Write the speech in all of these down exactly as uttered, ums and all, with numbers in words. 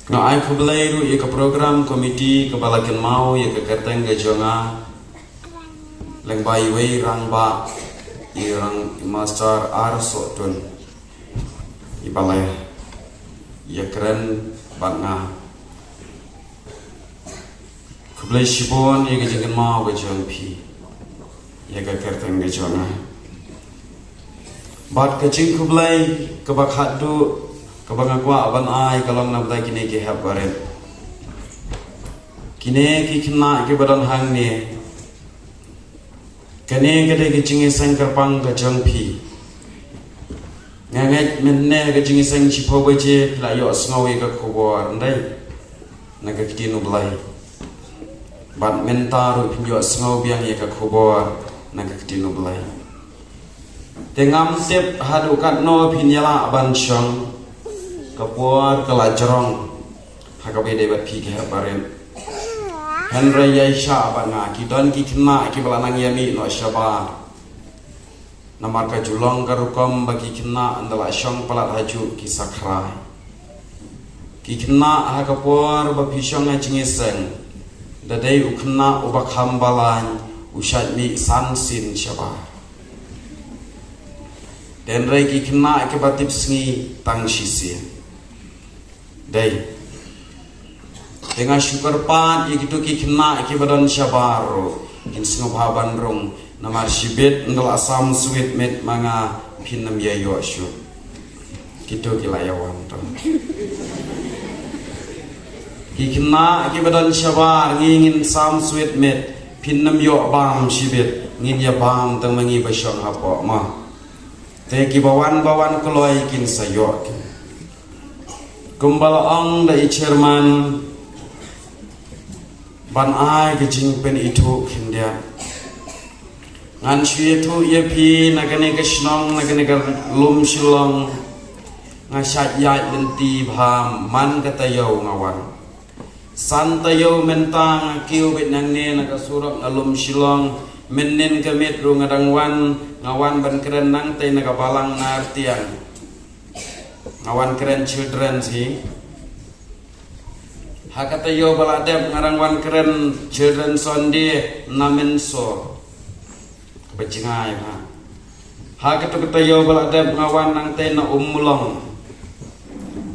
Nga ai khublei ruh ïa ka program committee kaba la kynmaw ïa ka kyrteng ka jong nga, lyngba iwei i rangbah, i rang Master R Sohtun, iba la ïakren bad nga. Khublei shibun ïa ka jingkynmaw ka jong phi ïa ka kyrteng ka jong nga. Bad ka jingkhublei kaba khatduh kaba nga kwah ban ai ka long na bynta kine ki hep barit. Kine ki khynnah kiba don hangne, kane ka dei ka jingïaseng kyrpang ka jong phi. Nga ngeit mynne ka jingïaseng shiphew baje phi la ïohsngew ïa ka khubor, ym dei? Na ka ktien U Blei. Bad mynta ruh phin ïohsngew biang ïa ka khubor na ka ktien U Blei. Te ngam tip haduh katno phin ïalah ban shong, ka por ka la jrong ha kaba ïadei bad phi ki hep barit. Hynrei ïa sha bad nga, ki don ki khynnah kiba la nang ïamih noh shabar. Namar ka ju long ka rukom ba ki khynnah ynda la shong palat ha juh ki sa khrai. Ki khynnah ha ka por ba phi shong ha jingïaseng, da dei u khynnah uba kham balang u shait mih san sien shabar. Hynrei ki khynnah kiba tip sngi tang shisien. Dei. Te nga shu kyrpad ïa kito ki khynnah kiba don shabar ruh, kin sngewbha ban rung, namar shibit ynda la sam sweet mitt ma nga, phin ym ïa ïoh shuh. Kito ki la ïa wan to. Ki khynnah kiba don shabar, ngi ngin sam sweet mitt, phin ym ïoh bam shibit, ngin ïa bam tang ma ngi ba shong hapoh ma. Te kiba wan ba wan kloi kin sa ïoh kin. Kumba la ong da i chairman, ban ai ka jingpynithuh khyndiat. Ngan shu ïathuh ïa phi na kane ka shnong, na kane ka lum Shillong. Nga shait ïaid lynti bha man ka taïew nga wan. San taïew mynta nga kiew beit nangne na ka surok na lum Shillong. Mynnin ka miet ruh nga dang wan, nga wan ban kren nangtei na ka balang Nartiang. Nga wan kren children's hi. Ha ka taïew ba la dep nga dang wan kren Children's Sunday na Mynso. Kaba jngai bha. Ha kato ka taïew ba la dep nga wan nangtei na Ummulong.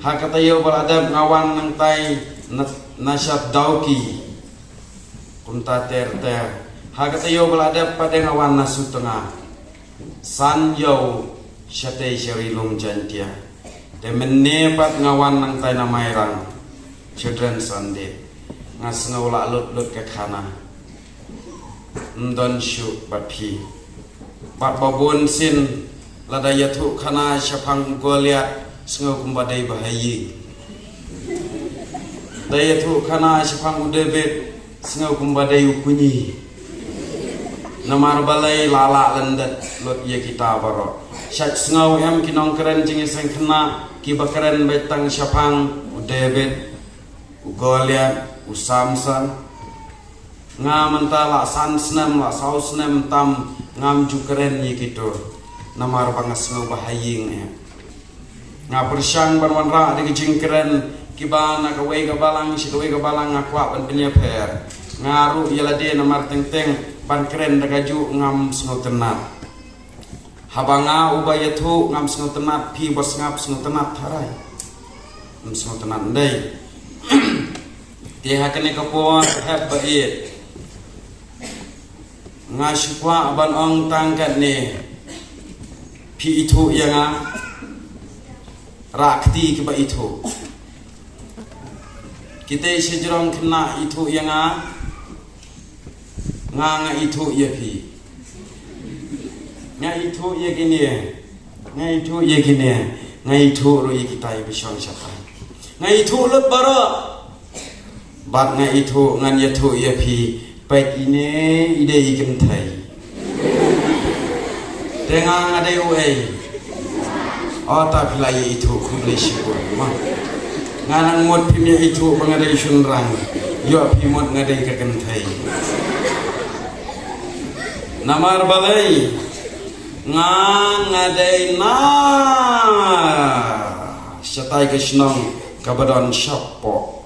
Ha ka taïew ba la dep nga wan nangtei na, na Shapdawki. Kumta ter ter. Ha ka taïew ba la dep pat de nga wan na Sutnga. San ïew shatei sha Ri Lum Jaiñtia. Te mynne pat nga wan nangtei na Mairang. Children's Sunday. Nga sngew la lut lut ka khana. Ym don shuh bad phi. Bad ba bun sien lada ïathuh khana shaphang u Goliath, sngew kumba dei ba ha ïing. Da ïathuh khana shaphang u David, sngew kumba dei u kuñi. Namar balei, la lah lyndet lut ïa kita baroh. Shait sngew em ki nongkren jingïaseng khynnah kiba kren beit tang shaphang u David, u Goliath, u Samson. Nga mynta la san snem, la saw snem tam ngam ju kren ïa kito. Namar ba nga sngew ba ha ïing eh. Nga pyrshang ban wanrah da ki jingkren kiba na kawei ka balang sha kawei ka balang, nga kwah ban pynïapher. Nga ruh ïa lade namar teng teng ban kren da kajuh ngam sngewtynnat. Haba nga uba ïathuh ngam sngewtynnat, phi ba sngap sngewtynnat tharai? Ym sngewtynnat, ym dei? Te ha kane ka por hep ba ïeit, nga shu kwah ban ong tang katne, phi ithuh ïa nga. Rah kti kiba ithuh. Kitei sha jrong khynnah ithuh ïa nga. Nga, nga ithuh ïa phi. Nga ithuh ïa kine. Nga ithuh ïa kine. Nga ithuh ruh ïa kitai ba shong shatai. Nga ithuh lut baroh. Bad nga ithuh, ngan ïathuh ïa phi, peit ine i dei i kynthei. Te nga, nga dei uei? O, ta phi la ïa ithuh, khublei shibun ma. Nga nang mut phim ïa ithuh ba nga dei shynrang. Ïoh phi mut nga dei ka kynthei. Namar balei? Nga, nga dei na shatai ka shnong Kaba don shapoh.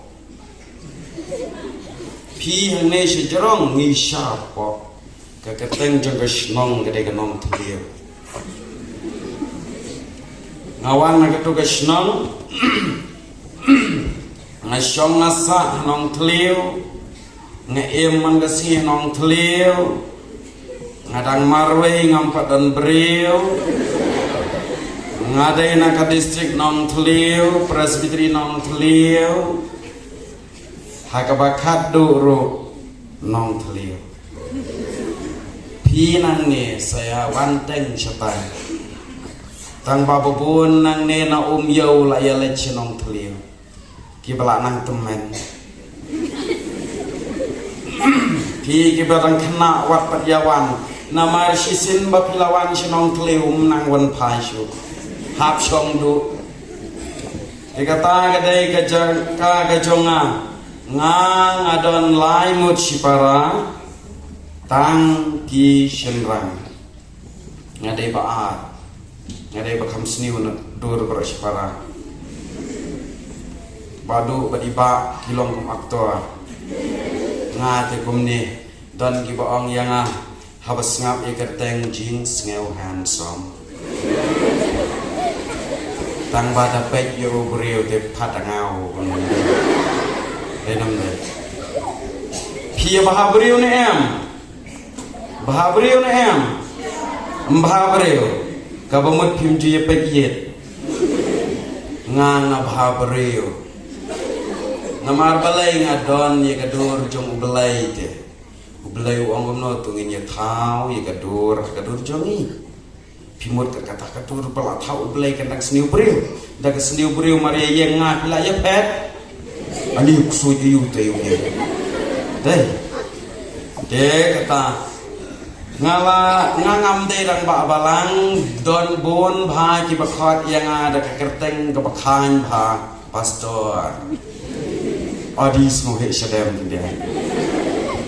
Phi hangne sha jrong ngi shapoh. Ka kyrteng jong ka shnong ka dei ka Nongthliew. Nga wan na katu ka shnong. Nga shong nga sah ha Nongthliew. Nga im man ka sngi ha Nongthliew. Nga dang marwei ngam pat don briew. Nga dei na ka district Nongthliew, Presbytery Nongthliew. Ha kaba khatduh ruh Nongthliew. Phi nangne sa ïa wan teng shatai. Tang ba babun nangne na Umiew la ïa leit sha Nongthliew. Kiba la nang tymmen. Phi kiba dang khynnah wat pat ïa wan. Namar shisien ba phi la wan sha Nongthliew ym nang wan phai shuh. Hap shong duh. Te kata ka dei ka jong, ka, ka jong nga. Nga, nga don lai ngut shipara. Tang ki shynrang. Nga dei ba ar. Nga dei ba kham sniew na dur baroh shipara. Ba duh ba dei ba ki long kum actor. Nga te kumne don kiba ong ïa nga haba sngap ïa ka kyrteng Jingsngew handsome. Tang ba da peit ïa u briew te pat da ngaw. Dei nam dei. Phi ïa bha briew ne em? Bha briew ne em? Ym bha briew. Kaba mut phim ju ïa peit ïit. Nga nga bha briew. Namar balei nga don ïa ka dur jong U Blei te. U Blei u ong kumno to ngin ïa thaw ïa ka dur, ka dur jong ngi. Phi mut ka kata ka dur ba la thaw U Blei kan dang sniew briew. Da ka sniew briew mar ïa ïeng nga phi la ïa phet. Ani u ksuid ïa u te u ïeng. Dei. Te kata. Nga la, nga ngam dei rangbah balang, don bun bha kiba khot ïa nga da ka kyrteng kaba khang bha. Pastor. Adi sngewheh shadem dia.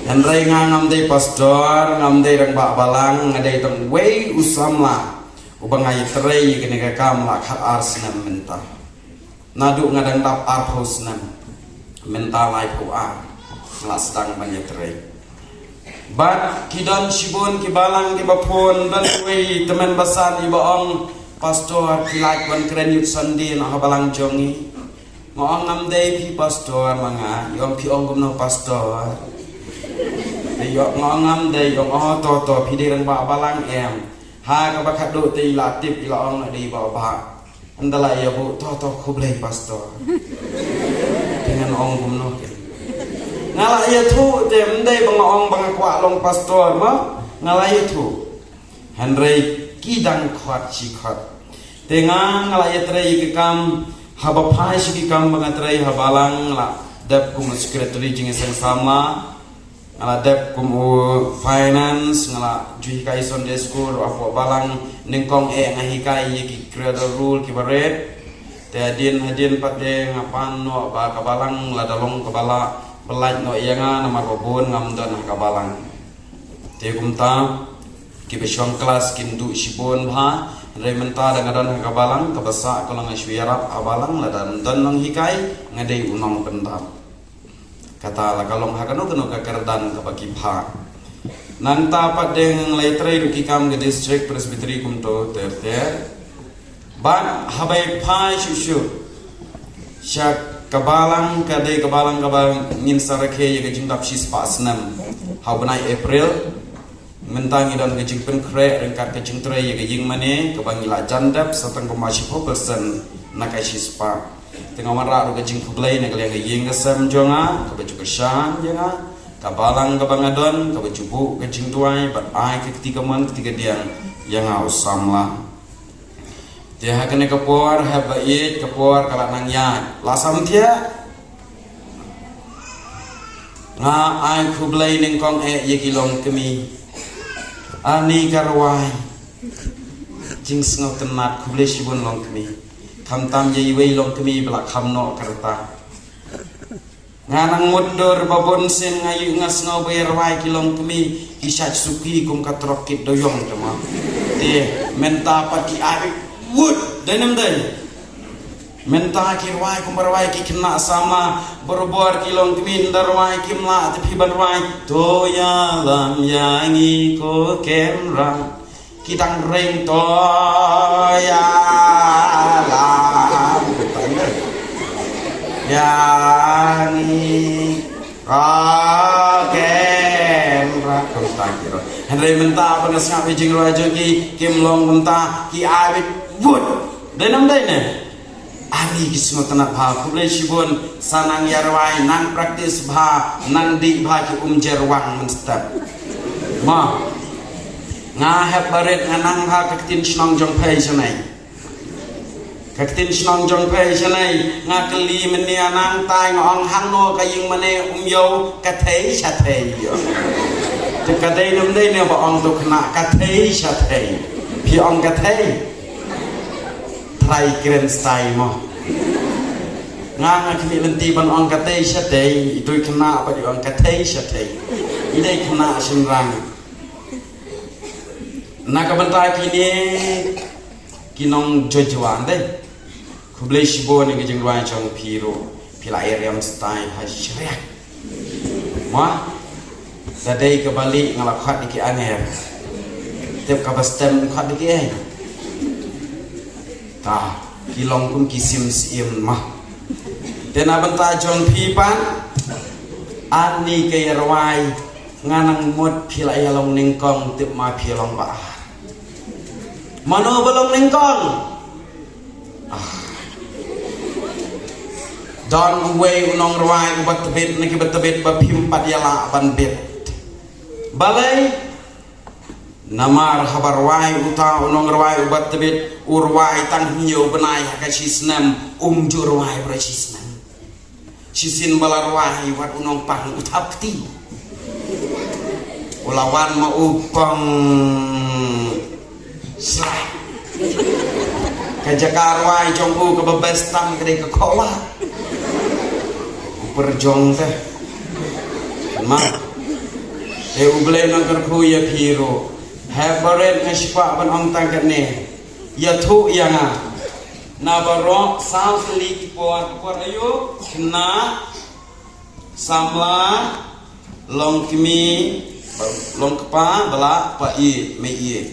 Hynrei nga ngam dei pastor, ngam dei rangbah balang, nga dei tang wei u samla. Uba nga ïatrei ïa kane ka kam la khat ar snem mynta. Naduh nga dang dap arphew snem. Mynta laiphew ar. Nga la sdang ban ïatrei. Bad ki don shibun ki balang kiba phone, don uwei tymmen basan iba ong, "Pastor, phi lah ban kren Youth Sunday na ha balang jong ngi?" Nga ong, "Ngam dei phi pastor ma nga." I ong, "Phi ong kumno pastor?" Te i ong, "Nga ong ngam dei." I ong, "Oh, to to, phi dei rangbah balang em?" Ha kaba khatduh te i la tip, i la ong, "Dei ba ba." Ynda la ïa buh, "To to, khublei pastor." Te ngan ong kumno ke. Nga la ïathuh te, ym dei ba nga ong ba nga kwah long pastor mo. Nga la ïathuh. Hynrei ki dang khot shi khot. Te nga, nga la ïatrei ïa ki kam, haba phai sha ki kam ba nga trei ha balang, nga la dep kum u secretary jingïaseng samla. Nga la dep kum u finance, nga la ju hikai Sunday school, ruh hapoh balang nyngkong eh nga hikai ïa ki cradle rule kiba rit. Te hadien hadien pat de nga pan noh ba ka balang lada long kaba lah pyllait noh ïa nga namar ba bun ngam don ha ka balang. Te kumta kiba shong klas kin duh shibun bha, hynrei mynta da nga don ha ka balang, kaba sah ka long nga shu ïarap ha balang, lada ym don nonghikai nga dei u nongpyndap. Kata la ka long ha kano kano ka kyrdan kaba ki phah. Nangta pat de nga la ïatrei ruh ki kam ka District Presbytery kumto ter ter. Bad haba i phai shuh shuh sha ka balang, ka dei ka balang kaba ngin sa rakhe ïa ka jingdap shispah snem ha u bnai April. Mynta ngi don ka jingpynkhreh ryngkat ka jingtrei ïa ka ïingmane kaba ngi la jan dep sa tang kumba shiphew percent na ka shispah. Te nga wanrah ruh ka jingkhublei na ka liang ka ïing ka sem jong nga, kaba ju kyrshan ïa nga, ka balang kaba nga don, kaba ju buh ka jingduwai bad ai ka kti kamon kti kadiang ïa nga u samla. Te ha kane ka por, haba ïeit ka por ka la nang ïaid. La sam thiah. Nga ai khublei nyngkong eh ïa ki longkmie. Ani ka rwai. Jingsngewtynnat, khublei shibun longkmie. Khamtam ïa iwei i longkmie ba la kham noh ka rta. Nga nang mutdur ba bun sien nga ïoh nga sngew ba ïa rwai ki longkmie ki shait suki kum ka trok kit doyong te ma. Te mynta pat ki ai wut, dei ne ym dei? Mynta ki rwai kumba rwai ki khynnah samla, barabor ki longkmie da rwai kim lah te phi ban rwai. To ïalam ïa ngi ko Kynrad. Ki dang ring to ïalam ïa ngi ko Kynrad. Kumta ki rwai. Hynrei mynta ba nga sngap ïa jingrwai jong ki, kim long kumta, ki ai beit wut. Dei nam dei ne? Ani ki sngewtynnat bha, khublei shibun, sa nang ïa rwai, nang practice bha, nang dih bha ki um jer wang mynstep. Mo. Nga hep barit nga nang bha ka ktien shnong jong phi shane. Ka ktien shnong jong phi shane, nga kylli mynne nang tai nga ong hangno ka ïing mane um ïoh ka thei sha thei. Te ka dei nam dei ne ba ong to khynnah ka thei sha thei. Phi ong ka thei. Trai kren stai mo. Nga nga khmih lynti ban ong ka tei sha tei, i dei khynnah ba i ong ka thei sha thei. I dei khynnah shynrang. Na ka bynta kine ki nong Jojwa dei. Khublei shibun ïa ka jingrwai jong phi ruh. Phi la ïa riam stai ha shriak. Mo, da dei kaba lieh nga la khot ïa ki anger. Tip kaba stem khot ïa ki ei. Ta, ki long kum ki sim siem mo. Te na bynta jong phi pat, ani ka ïa rwai, nga nang mut phi la ïa long nyngkong tip ma phi long ba. Mano ba long nyngkong? Ah. Don uwei u nongrwai uba tbit na kiba tbit ba phim pat ïa lah ban bit. Balei? Namar haba rwai uta u nongrwai uba tbit u rwai tang hynñiew bnai ha ka shisnem um ju rwai baroh shisnem. Shisien ba la rwai wat u nongpang u thap kti. U la wan ma u pang sla. Ka jaka rwai jong u kaba best tam ka dei ka khowa. U pyrjong te. Ma. Te U Blei nang kyrkhu ïa phi ruh. Hep barit nga shipa ban ong tang kane. Ïathuh ïa nga. Na baroh saw tylli ki por, ki por aïu? Khynnah, samla, longkmie, longkpa, ba lah, pa ïeit, mei ïeit.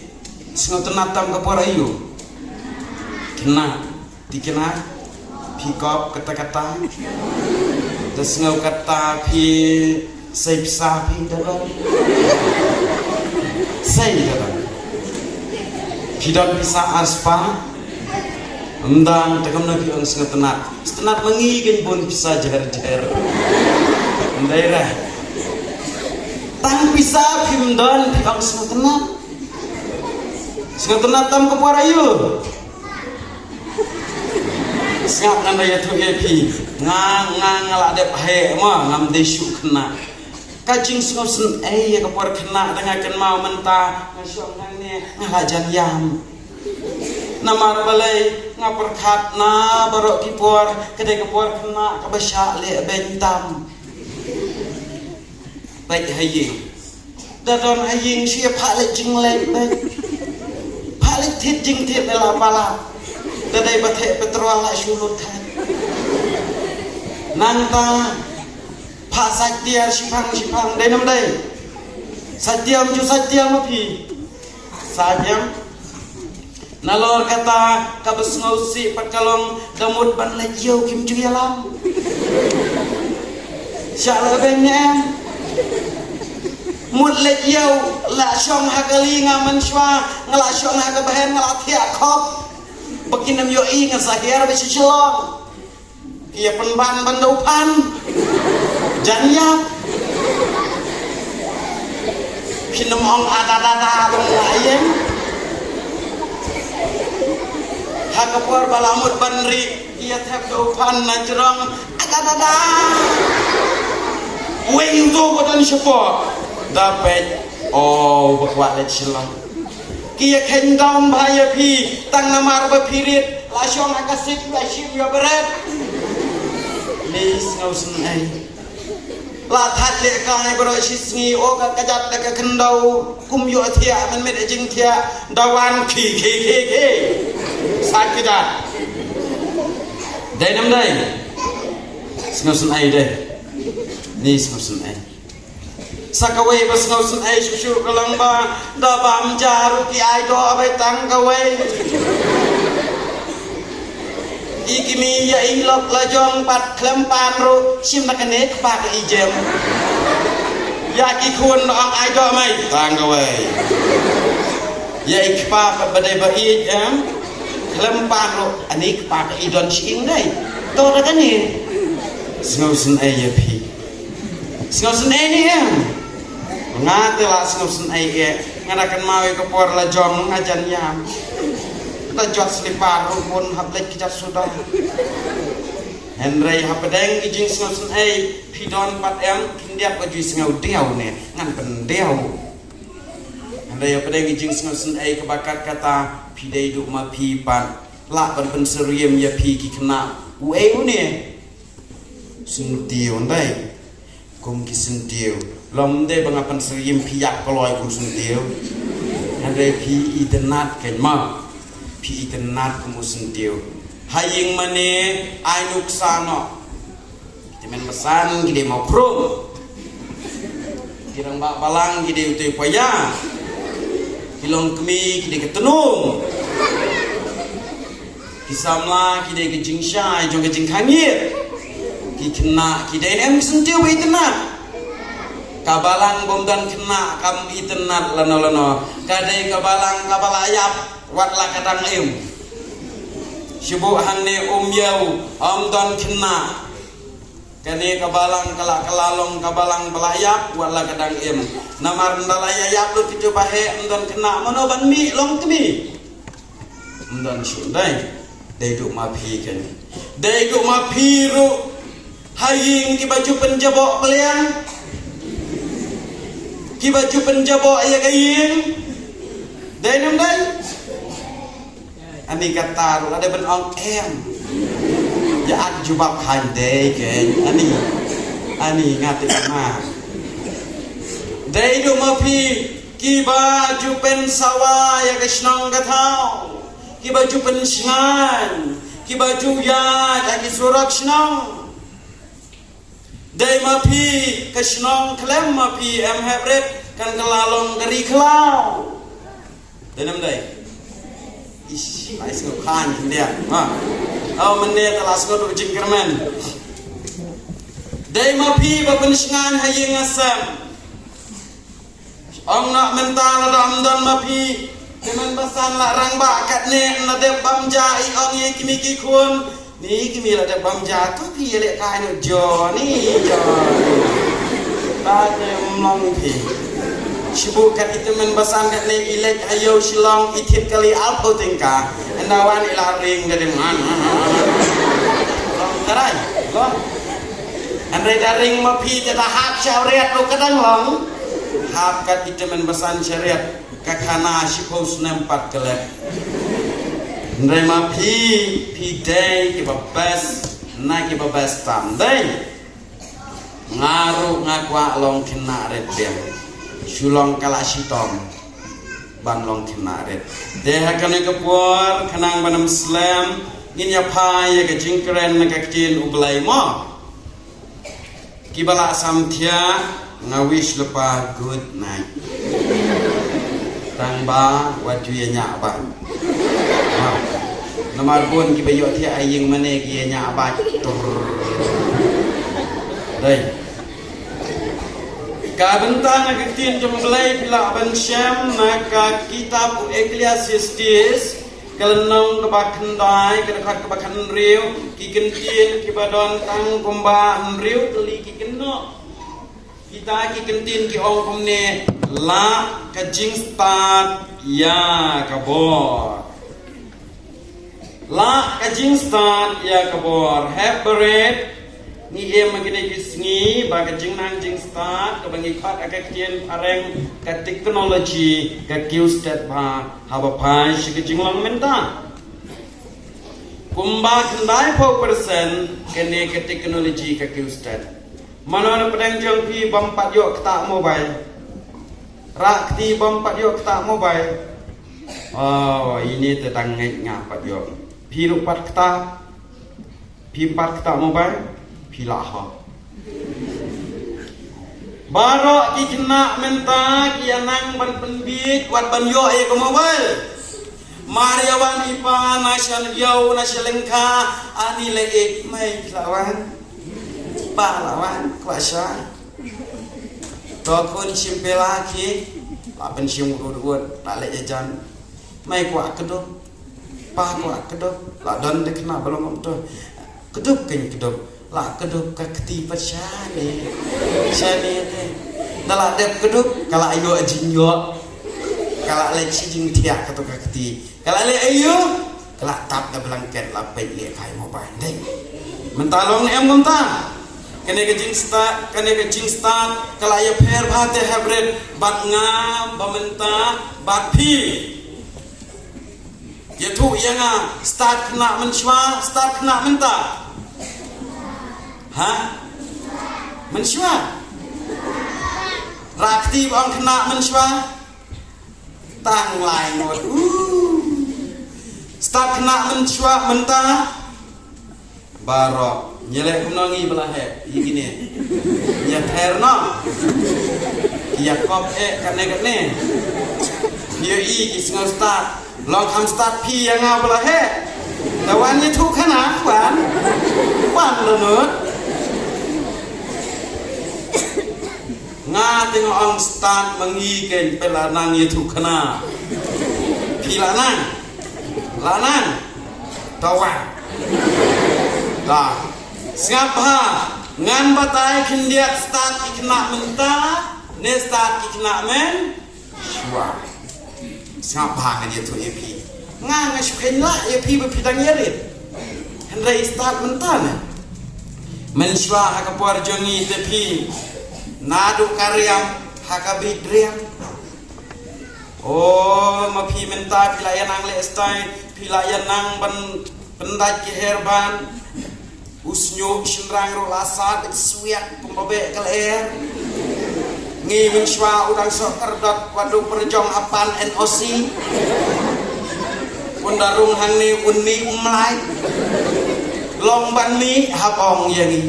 Sngewtynnat tam ka por aïu? Khynnah, ti khynnah, phi kop kata kata. Da sngew kata phi Sei pisa phi da don. Sei da don. Phi don pisa ar spah. Ym don te kumno phi ong sngewtynnat. Sngewtynnat ma ngi kin bun pisa jer jer. Ym dei re. Tang pisa phim don phi ong sngewtynnat. Sngewtynnat tam ka por aïu. Sngap ngan da ïathuh ïa phi. Nga, nga, nga la dep heh ma, ngam dei shuh khynnah. Ka jingsngewsynei ïa ka por khynnah da nga kynmaw mynta nga shong hangne nga la jan ïam. Namar balei nga pyrkhat na baroh ki por ka dei ka por khynnah kaba shah leh beiñ tam. Bad ha ïing. Da don ha ïing shu ïa phah leit jingleit bad. Phah leit thied jingthied ïa la palat. Da dei ba theh petrol la shu lut khat. Nangta phah sait tiar shiphang shiphang dei nam dei. Sait tiar ym ju sait tiar ma phi. Sait tiar. Nalor kata kaba sngewsih pat ka long da mut ban leit ïew kim ju ïalam. Shah la beng ne em. Mut leit ïew la shong ha kali nga mynshuwa nga la shong ha ka behen nga la thiah khop. Ba kin ym ïohi nga sa hiar ba shi Shillong. Ïa pynban ban da u phan. Jan ïap. Phin ym ong ada da da dong la ïeng. Ha ka por ba la mut ban ri ïa thep da u phan na jrong ada da da. Wei u to ko don shapo. Da pet. Oh, ba kwah leit Shillong. Ki ïa kheiñ down bha ïa phi tang namar ba phi rit la shong ha ka sip la shim ïa bret. Ni sngewsynei. La that leh kai baroh shi sngi o ka kajat da ka khyndew kum ïoh thiah mynmiet jingthiah da wan khi khi khi khi. Sa kajat. Dei nam dei? Sngewsynei dei. Ni sngewsynei. Sa kawei ba sngewsynei shuh shuh ka long ba da bam ja ruh ki ai doh bai tang kawei. I kmie ïa i lok la jong pat khlem pan ruh shim na kane kpa ka i jem. Ïa ki khun ong ai doh mai tang kawei. Ïa i kpa pat ba dei ba ïeit em. Khlem pan ruh ani kpa ka i don shi ing dei. To da kane. Sngewsynei ïa phi. Sngewsynei ni em. Nga te la sngewsynei eh. Nga da kynmaw ïa ka por la jong nga jan ïam. Ta jot slipar ruh bun hap leit ki jat suda. Hynrei hapdeng ki jingsngewsynei phi don pat em khyndiat ka jui sngewdiaw ne ngan pyndiaw. Hynrei hapdeng ki jingsngewsynei kaba kat kata phi dei duh ma phi pat lah ban pynsyriem ïa phi ki khynnah u ei u ne. Syntiew ndai. Kum ki syntiew. Lom dei ba nga pynsyriem phi ïap kloi kum syntiew. Hynrei phi itynnad kein ma. Phi itynnad kum u syntiew. Ha ïing mane ai nuksa noh. Ki tymmen basan ki dei mawkhrum. Ki rangbah balang ki dei utei paya. Ki longkmie ki dei ka tnum. Ki samla ki dei ka jingshai jong ka jingkhangit. Ki khynnah ki dei em ki syntiew ba itynnad. Ka balang bym don khynnah kam itynnad lano lano. Ka dei ka balang kaba la ïap wat la ka dang im. Shibun hangne um ïew um don khynnah. Kane ka balang ka la ka la long ka balang ba la ïap wat la ka dang im. Namar nda la ïa ïap lut kito ba heh ym don khynnah mano ban mih longkmie. Ym don shuh dei. Dei duh ma phi kane. Dei duh ma phi ruh. Ha ïing kiba ju pynjaboh pliang. Kiba ju pynjaboh ïa ka ïing. Dei nam dei. Ani kata ruh la dei ban ong em. Ïa at jubab hain dei kein. Ani. Ani nga te ma. Dei duh ma phi kiba ju pynsawa ïa ka shnong ka thaw. Kiba ju pynshngaiñ. Kiba ju ïaid ha ki surok shnong. Dei ma phi ka shnong khlem ma phi em hep rit kan ka la long ka ri khlaw. Dei nam dei. Ish, lai sngewkhan India. Ha. Oh, mynne ta la sngewthuh jingkyrmen. Dei ma phi ba pynshngaiñ ha ïing ha sem. Ong na mynta la dam don ma phi. Te men basan la rangbah katne na dep bam ja i ong i kmie ki khun. Ni kmie la dep bam ja tu phi le kai no Johnny Johnny. Ba te mlong phi. Shibu kat ite men basan katne i lek ayo Shillong i thit kali alpo tingka. Enda wan i la ring ka dem ngan. Long tarai. Long. Hynrei da ring ma phi te da hap sha riat ruh ka dang long. Hap kat ite men basan sha riat ka khana shiphew snem pat ka lek. Hynrei ma phi, phi dei kiba best na kiba best tam dei. Nga ruh nga kwah long khynnah rit biang. Shu long ka la shitom ban long khynnah rit. Te ha kane ka por khnang ban ym slem ngin ïa phai ïa ka jingkren na ka ktien U Blei mo. Kiba la samthiah nga wish lypa good night. Tang ba wat ju ïa ñiah ba. Namar bun kiba ïoh thiah ha ïing mane ki ïa ñiah ba. Dei. Ka bynta na ka ktien jong U Blei phi lah ban shem na ka kitab u Ecclesiastes, ka lynnong kaba khyndai, ka dkhot kaba khathynriew, ki kyntien kiba don tang kumba hynriew tylli ki kynnoh. Kita ki kyntien ki ong kumne, lah ka jingstad ïa ka bor. Lah ka jingstad ïa ka bor. Hep bret ngi im ha kine ki sngi ba ka jingnang jingstad kaba ngi khot ha ka ktien phareng ka technology ka kiew stet bha haba phai sha ka jinglong mynta. Kumba khyndai phew percent kane ka technology ka kiew stet. Mano na pdeng jong phi bym pat ïoh ktah mobile? Rah kti bym pat ïoh ktah mobile. Oh, ine te dang ngeit nga pat ïoh. Phi ruh pat ktah. Phi pat kata mobile, phi lah ho. Baroh ki khynnah mynta ki ïa nang ban pynbiej wat ban ïoh ïa ka mobile. Mar ïa wan i pa na sha Ïew na sha Lyngkha, ani leh ik, mei phi lah wan. Pa lah wan, kwah sha. To khun shim pela ki, la pynshim rud rud, la leh jajan. Mei kwah kdup. Pa kwah kdup. La don de khynnah ba long kumto. Kdup kein kdup. La kdup ka kti pat shane. Shane te. Da la dep kdup, ka la ïoh jingïoh. Ka la leh shi jingthiah kato ka kti. Ka la leh aïu? Ka la tap da blanket la peit leh kai mobile. Dei. Mynta long em kumta. Kane ka jingstad, kane ka jingstad, ka la ïapher bha te hybrid, bad nga, ba mynta, bad phi. Ïathuh ïa nga, stad khynnah mynshuwa, stad khynnah mynta. Ha? Mynshuwa. Rakti ba ong khynnah mynshuwa. Tang lai ngut. Uh. Stad khynnah mynshuwa mynta. Baroh. Ngi leh kumno ngi ba la heh. Ïa kine. Ngi ïapher noh. Ïa kop eh kane kane. Ïa i ki sngew stad. Long kham stad phi ïa nga ba la heh. Da wan ïathuh khana wan. Wan la nut. Nga te nga ong stad ma ngi kein phi la nang ïathuh khana. Phi la nang. La nang. To wan. Da. Sngap bha. Ngan batai khyndiat stad ki khynnah mynta ne stad ki khynnah mynshuwa. Sngap bha ngan ïathuh ïa phi. Nga nga shu kheiñ lah ïa phi ba phi dang ïarit. Hynrei stad mynta ne. Mynshuwa ha ka por jong ngi te phi. Naduh ka riam ha ka bit riam. O ma phi mynta phi la ïa nang leh stai, phi la ïa nang ban pyndait ki hair band. U shñiuh shynrang ruh la sat bad swiat kumba beh ka lyer. Ngi mynshuwa u dang soh kyrdat wat u pyrjong hapan N O C. Un da rung hangne un mih um lai. Long ban mih hap ong ïa ngi.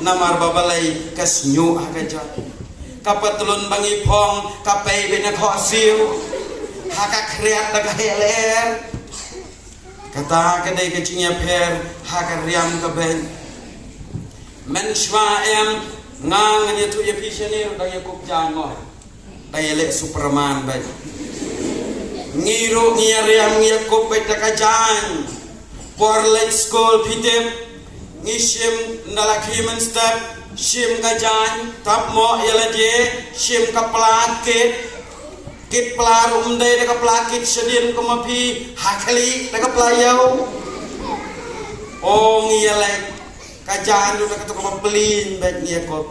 Namar ba balei ka shñiuh ha ka jot. Ka patlun ba ngi phong ka pei bad na khohsiew. Ha ka khriat da ka heh lyer. Kata ka dei ka jingïapher ha ka riam ka beiñ. Mynshuwa em nga ngan ïathuh ïa phi shane ruh dang ïakup jaiñ mo. Dang ïaleh Superman bad. Ngi ruh ngi ïariam ngi ïakup bad da ka jaiñ. Por leit skul phi tip. Ngi shim ynda la khie mynstep shim ka jaiñ tap mo ïa lade shim ka pla kit. Kit pla ruh ym dei da ka pla kit shadien kum ma phi ha khlieh da ka pla ïew. O ngi ïaleh ka jaiñ ruh da kato kaba plin bad ngi ïakup.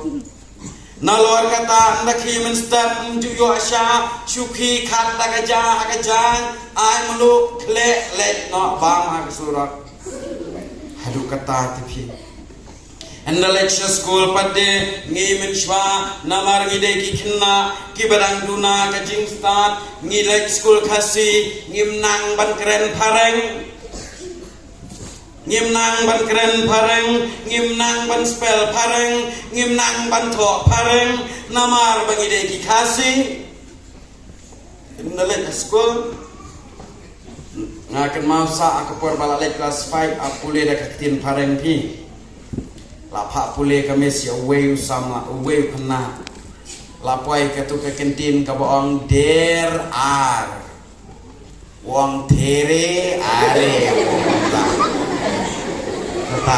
Nalor kata ynda khie mynstep ym ju ïoh sha shu khie khat da ka ja ha ka jaiñ ai mluh khleh leit noh bam ha ka surok. Haduh kata te phi. Ynda leit sha skul pat de ngi mynshuwa namar ngi dei ki khynnah kiba dang duna ka jingstad ngi leit skul Khasi ngim nang ban kren phareng. Ngim nang ban kren phareng, ngim nang ban spell phareng, ngim nang ban thoh phareng namar ba ngi dei ki Khasi. Ynda leit skul nga kynmaw sa ha ka por ba la leit klas five ap pule da ka ktien phareng phi. La phah pule ka miss ïa uwei u samla uwei u khynnah. La poi kato ka kyntien kaba ong der ar. Wong there are. Kata.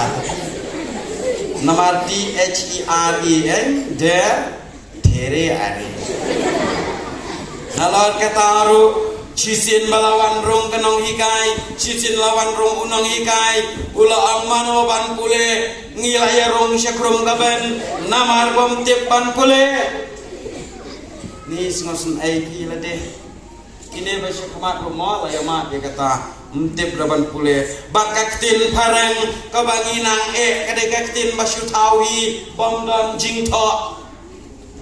Namar T H E R E N, there, there are. Nalor kata ruh shisien ba la wan rung ka nonghikai, shisien la wan rung u nonghikai u la ong mano ban pule. Ngi la ïa rung sha krum ka ben namar bym tip ban pule. Ni sngewsynei phi lade. Kine ba sha khmat ruh mo la ïa mad ïa kata. Ym tip da ban pule. Bad ka ktien phareng kaba ngi nang eh ka dei ka ktien ba shu thaw hi bym don jingthoh.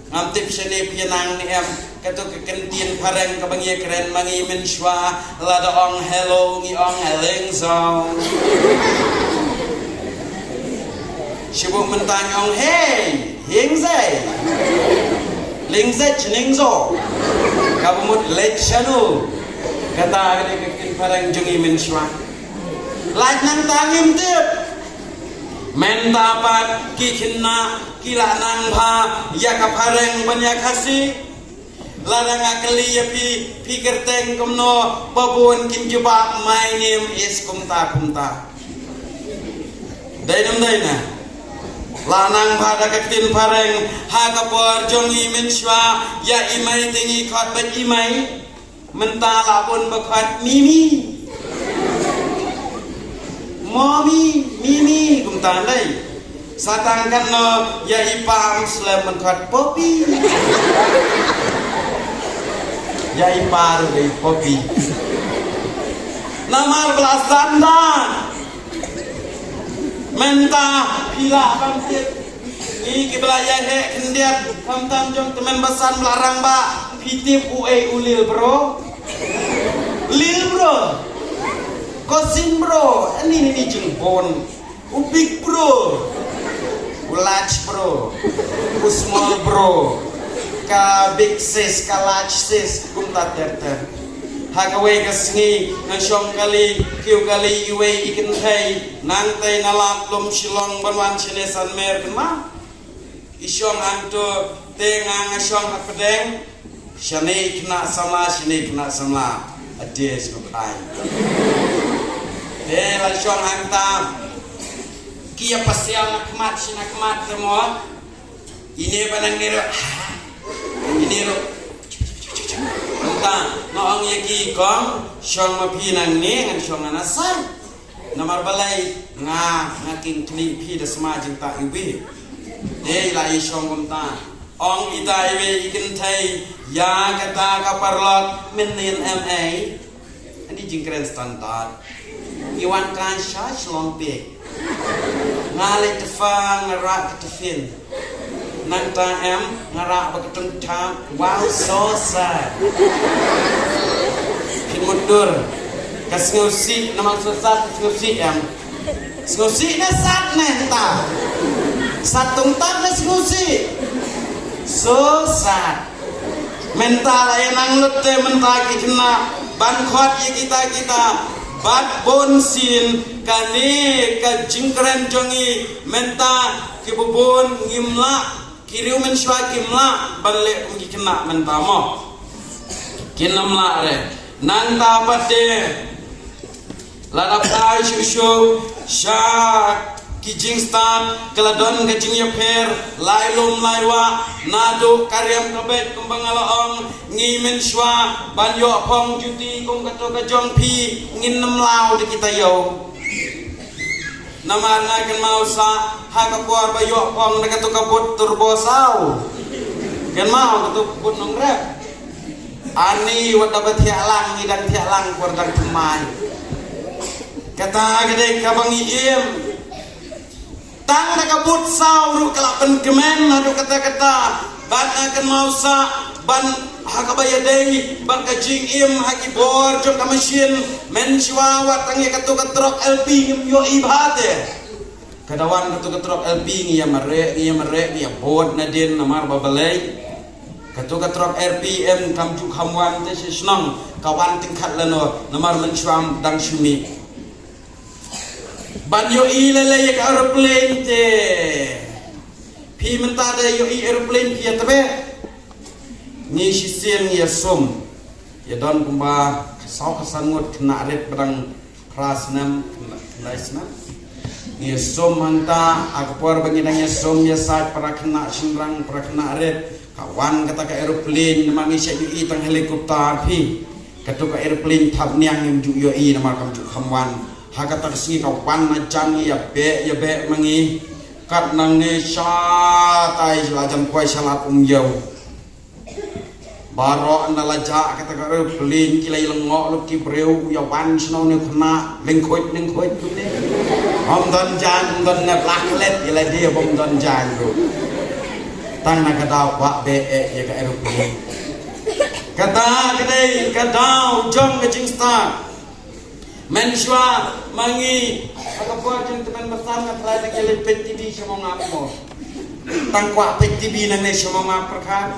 Ngam tip shane phi nang ne em. Kato ka ktien phareng kaba ngi kren ma ngi mynshuwa lada ong hello ngi ong heleng zong. Shibun mynta ngi ong hei, hing zai. Ling zai chining zo. Kaba mut leit shano. Kata ka dei ka ktien phareng jong ngi mynshuwa. Lait nangta ngim tip. Mynta pat ki khynnah ki la nang bha ïa ka phareng ban ïa Khasi. Lada nga kylli ïa phi, phi kyrteng kumno, ba bun kin jubab my name is kumta kumta. Dei nam dei na. La nang bha da ka ktien phareng ha ka por jong ngi mynshuwa, ïa i mei te ngi khot bad i mei. Mynta la bun ba khot mimi. Mommy, mimi, kumta dei. Sa tang katno ïa i pa ym slem ban khot popi. Ïa i pa ruh dei popi. Namar ba la sdang da. Mynta phi lah ban tip. Ngi kiba la ïa heh khyndiat khamtam jong tymmen basan ba la rangbah, phi tip uei u lil bro? Lil bro. Cousin bro. Ani ni ni jingbun. U big bro, u large bro, u small bro, ka big sis, ka large sis, kumta ter ter. Ha kawei ka sngi nga shong kali, kiew kali iwei i kynthei, nangtei na lad lum Shillong ban wan shane Sanmer kynmaw. I shong hangto, te nga nga shong ha pdeng. Shane khynnah samla, shane khynnah samla. Ade sngewbha. Te la shong hangta. Ki ïa pasiaw na khmat, shi na khmat te mo. Ine ba nang ne ruh. Ine ruh. Hangta, nga ong ïa ki kong, shong ma phi nangne, ngan shong na sar. Namar balei nga, nga kynkhlieh phi da sma jingtah iwbih. Dei la i shong kumta. Ong ita iwei i kynthei, ïa kata ka paralok mynnin M A. Ani jingkren standard. I wan kan sha Shillong pik. Nga leit tfa nga rah ka tiffin. Nangta em, nga rah ba ka tungthap. Wow, so sad. Phin mutdur. Ka sngewsih, namar so sad, ka sngewsih em. Sngewsih ne sad ne ta. Sad tungthap ne sngewsih. So sad. Mynta la ïa nang lut te mynta ki khynnah ban khot ïa kita kita. Bad bun sien kane ka jingkren jong ngi mynta ki bun ngim lah. Ki riew mynshuwa kim lah ban leh kum ki khynnah mynta mo. Kin ym lah re. Nangta pat de. Lada phai shuh shuh sha ki jingstad ka la don ka jingïapher lai lum lai wah naduh ka riam ka beit kumba nga la ong ngi mynshuwa ban ïoh phong juti kum kato ka jong phi ngin ym law da kita ïew. Namar nga kynmaw sa ha ka por ba ïoh phong na kato ka but turbo saw. Kynmaw kato ka but nongrep. Ani wat da ba thiah lang ngi dang thiah lang por dang thymmai. Kata ka dei kaba ngi im. Tang na ka but saw ruh ka la pynkmen haduh katta katta. Bad nga kynmaw sa ban ha kaba ïadei bad ka jingim ha ki bor jong ka machine. Mynshuwa wat tang ïa kato ka trok L P ngim ïohi bha te. Ka da wan kato ka trok L P ngi ïa mareh ngi ïa mareh ngi ïa bud nadien namar ba balei. Kato ka trok R P M kam ju kham wan te sha shnong ka wan tyngkhat lano namar mynshuwa dang shu mih. Ban ïohi lei lei ïa ka aeroplane te. Phi mynta da ïohi aeroplane phi ïa tbeh. Ngi shisien ngi ïa sum. Ïa don kumba ka saw ka san ngut khynnah rit ba dang phra snem, khyndai snem. Ngi ïa sum hangta, ha ka por ba ngi dang ïa sum ïa sait para khynnah shynrang, para khynnah rit. Ka wan kata ka aeroplane, namar ngi shait ïohi tang helicopter phi. Kato ka aeroplane thap niang ngim ju ïohi, namar kam ju kham wan. Ha kata ka sngi ka wan na jan ngi ïa beh, ïa beh ma ngi. Kat nangne shatai la jan poi shalat Umiew. Baroh ynda la jah kata ka aeroplane ki la ïa lyngngoh lut ki briew, u ïa wan shano ne u khynnah, lyngkhuid lyngkhuid lut ne. Ym don jaiñ, ym don ne, la klet ïa lade bym don jaiñ ruh. Tang na ka daw kwah beh eh ïa ka aeroplane. Kata ka dei ka daw jong ka jingstad. Mynshuwa ma ngi ha ka por jong tymmen basan nga trai tang ïa leit peit T V sha Mawngap mo. Tang kwah peit T V nangne sha Mawngap pyrkhat.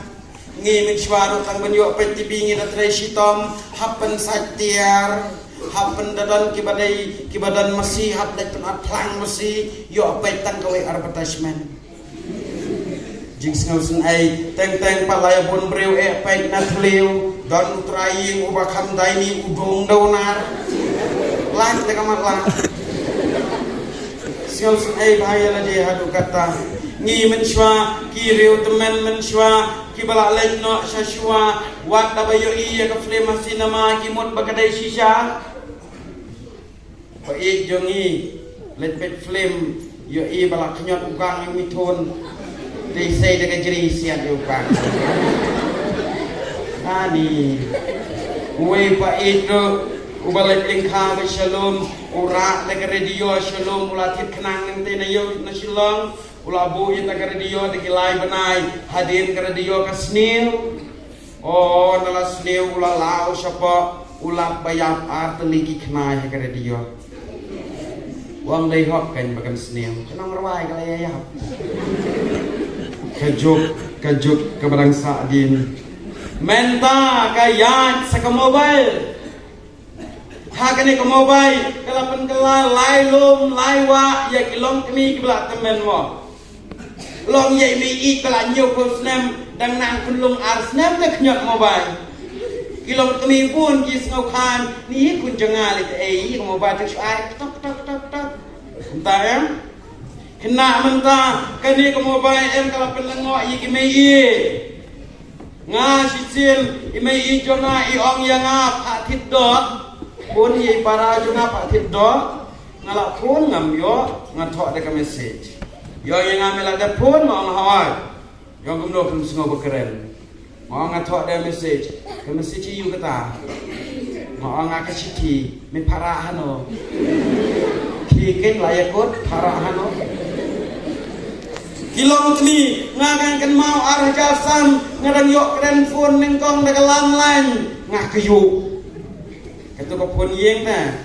Ngi mynshuwa ruh tang ban ïoh peit T V ngi da trei shitom, hap pynsait tiar, hap pyndonkam kiba dei, kiba don masi, hap leit pynat phlang masi, ïoh peit tang kawei advertisement. Jingsngewsynei, teng teng pat la ïa bun briew eh peit na thliew, don u trai ïing uba kham dei ni u dong da u nar. Lait da ka mat lait. Sngewsynei bha ïa lade haduh katta. Ngi mynshuwa, ki riew tymmen mynshuwa, kiba la leit noh sha shuwa, wat da ba ïohi ïa ka film ha cinema ki mut ba ka dei shisha. Ba ïeit jong ngi, leit peit film, ïohi ba la khñiot u gang ïa u mithun. Te sei da ka jri siat ïa u gang. Ani. Uwei ba ïeit ruh, uba leit lyngkha ba sha lum, u rah da ka radio sha lum, u la thied khnang nangtei na ïew na Shillong, u la buh ïa ka radio da ki lai bnai, hadien ka radio ka sniew. O, na la sniew u la law shapoh, u lap ba ïap ar tylli ki khnai ha ka radio. U ong dei hok kein ba kan sniew. Ka nongrwai ka la ïa ïap. Ka juk, ka juk kaba dang sahdien. Mynta ka ïaid sa ka mobile. Ha kane ka mobile ka la pynkylla lai lum lai wah ïa ki longkmie kiba la tymmen mo. Long ïa i mei ïeit ba la hynñiewphew snem, dang nang khunlung ar snem te khñiot mobile. Ki longkmie bun ki sngewkhan, ni hi khun jong nga lei te ei ïa ka mobile te shu ai tok tok tok tok. Kumta em. Khynnah mynta kane ka mobile em ka la pynlyngngoh ïa ki mei ïeit. Nga shisien i mei ïeit jong nga i ong ïa nga, phah thied doh. Bun ïa i para jong nga phah thied doh. Nga la phone ngam ïoh, nga thoh da ka message. Ïa ïa nga me la da phone, nga ong hawai. Ïa kumno kum sngew ba kren. Nga ong nga thoh da message. Ka message ïa u kata. Nga ong nga ka shithi, me phah rah hano. Ki ken la ïa kot, phah rah hano. Ki longkmie, nga kan kynmaw ar hajar san, nga dang ïoh kren phone nyngkong da ka landline, nga kyiuh. Kato ka phone ïing na.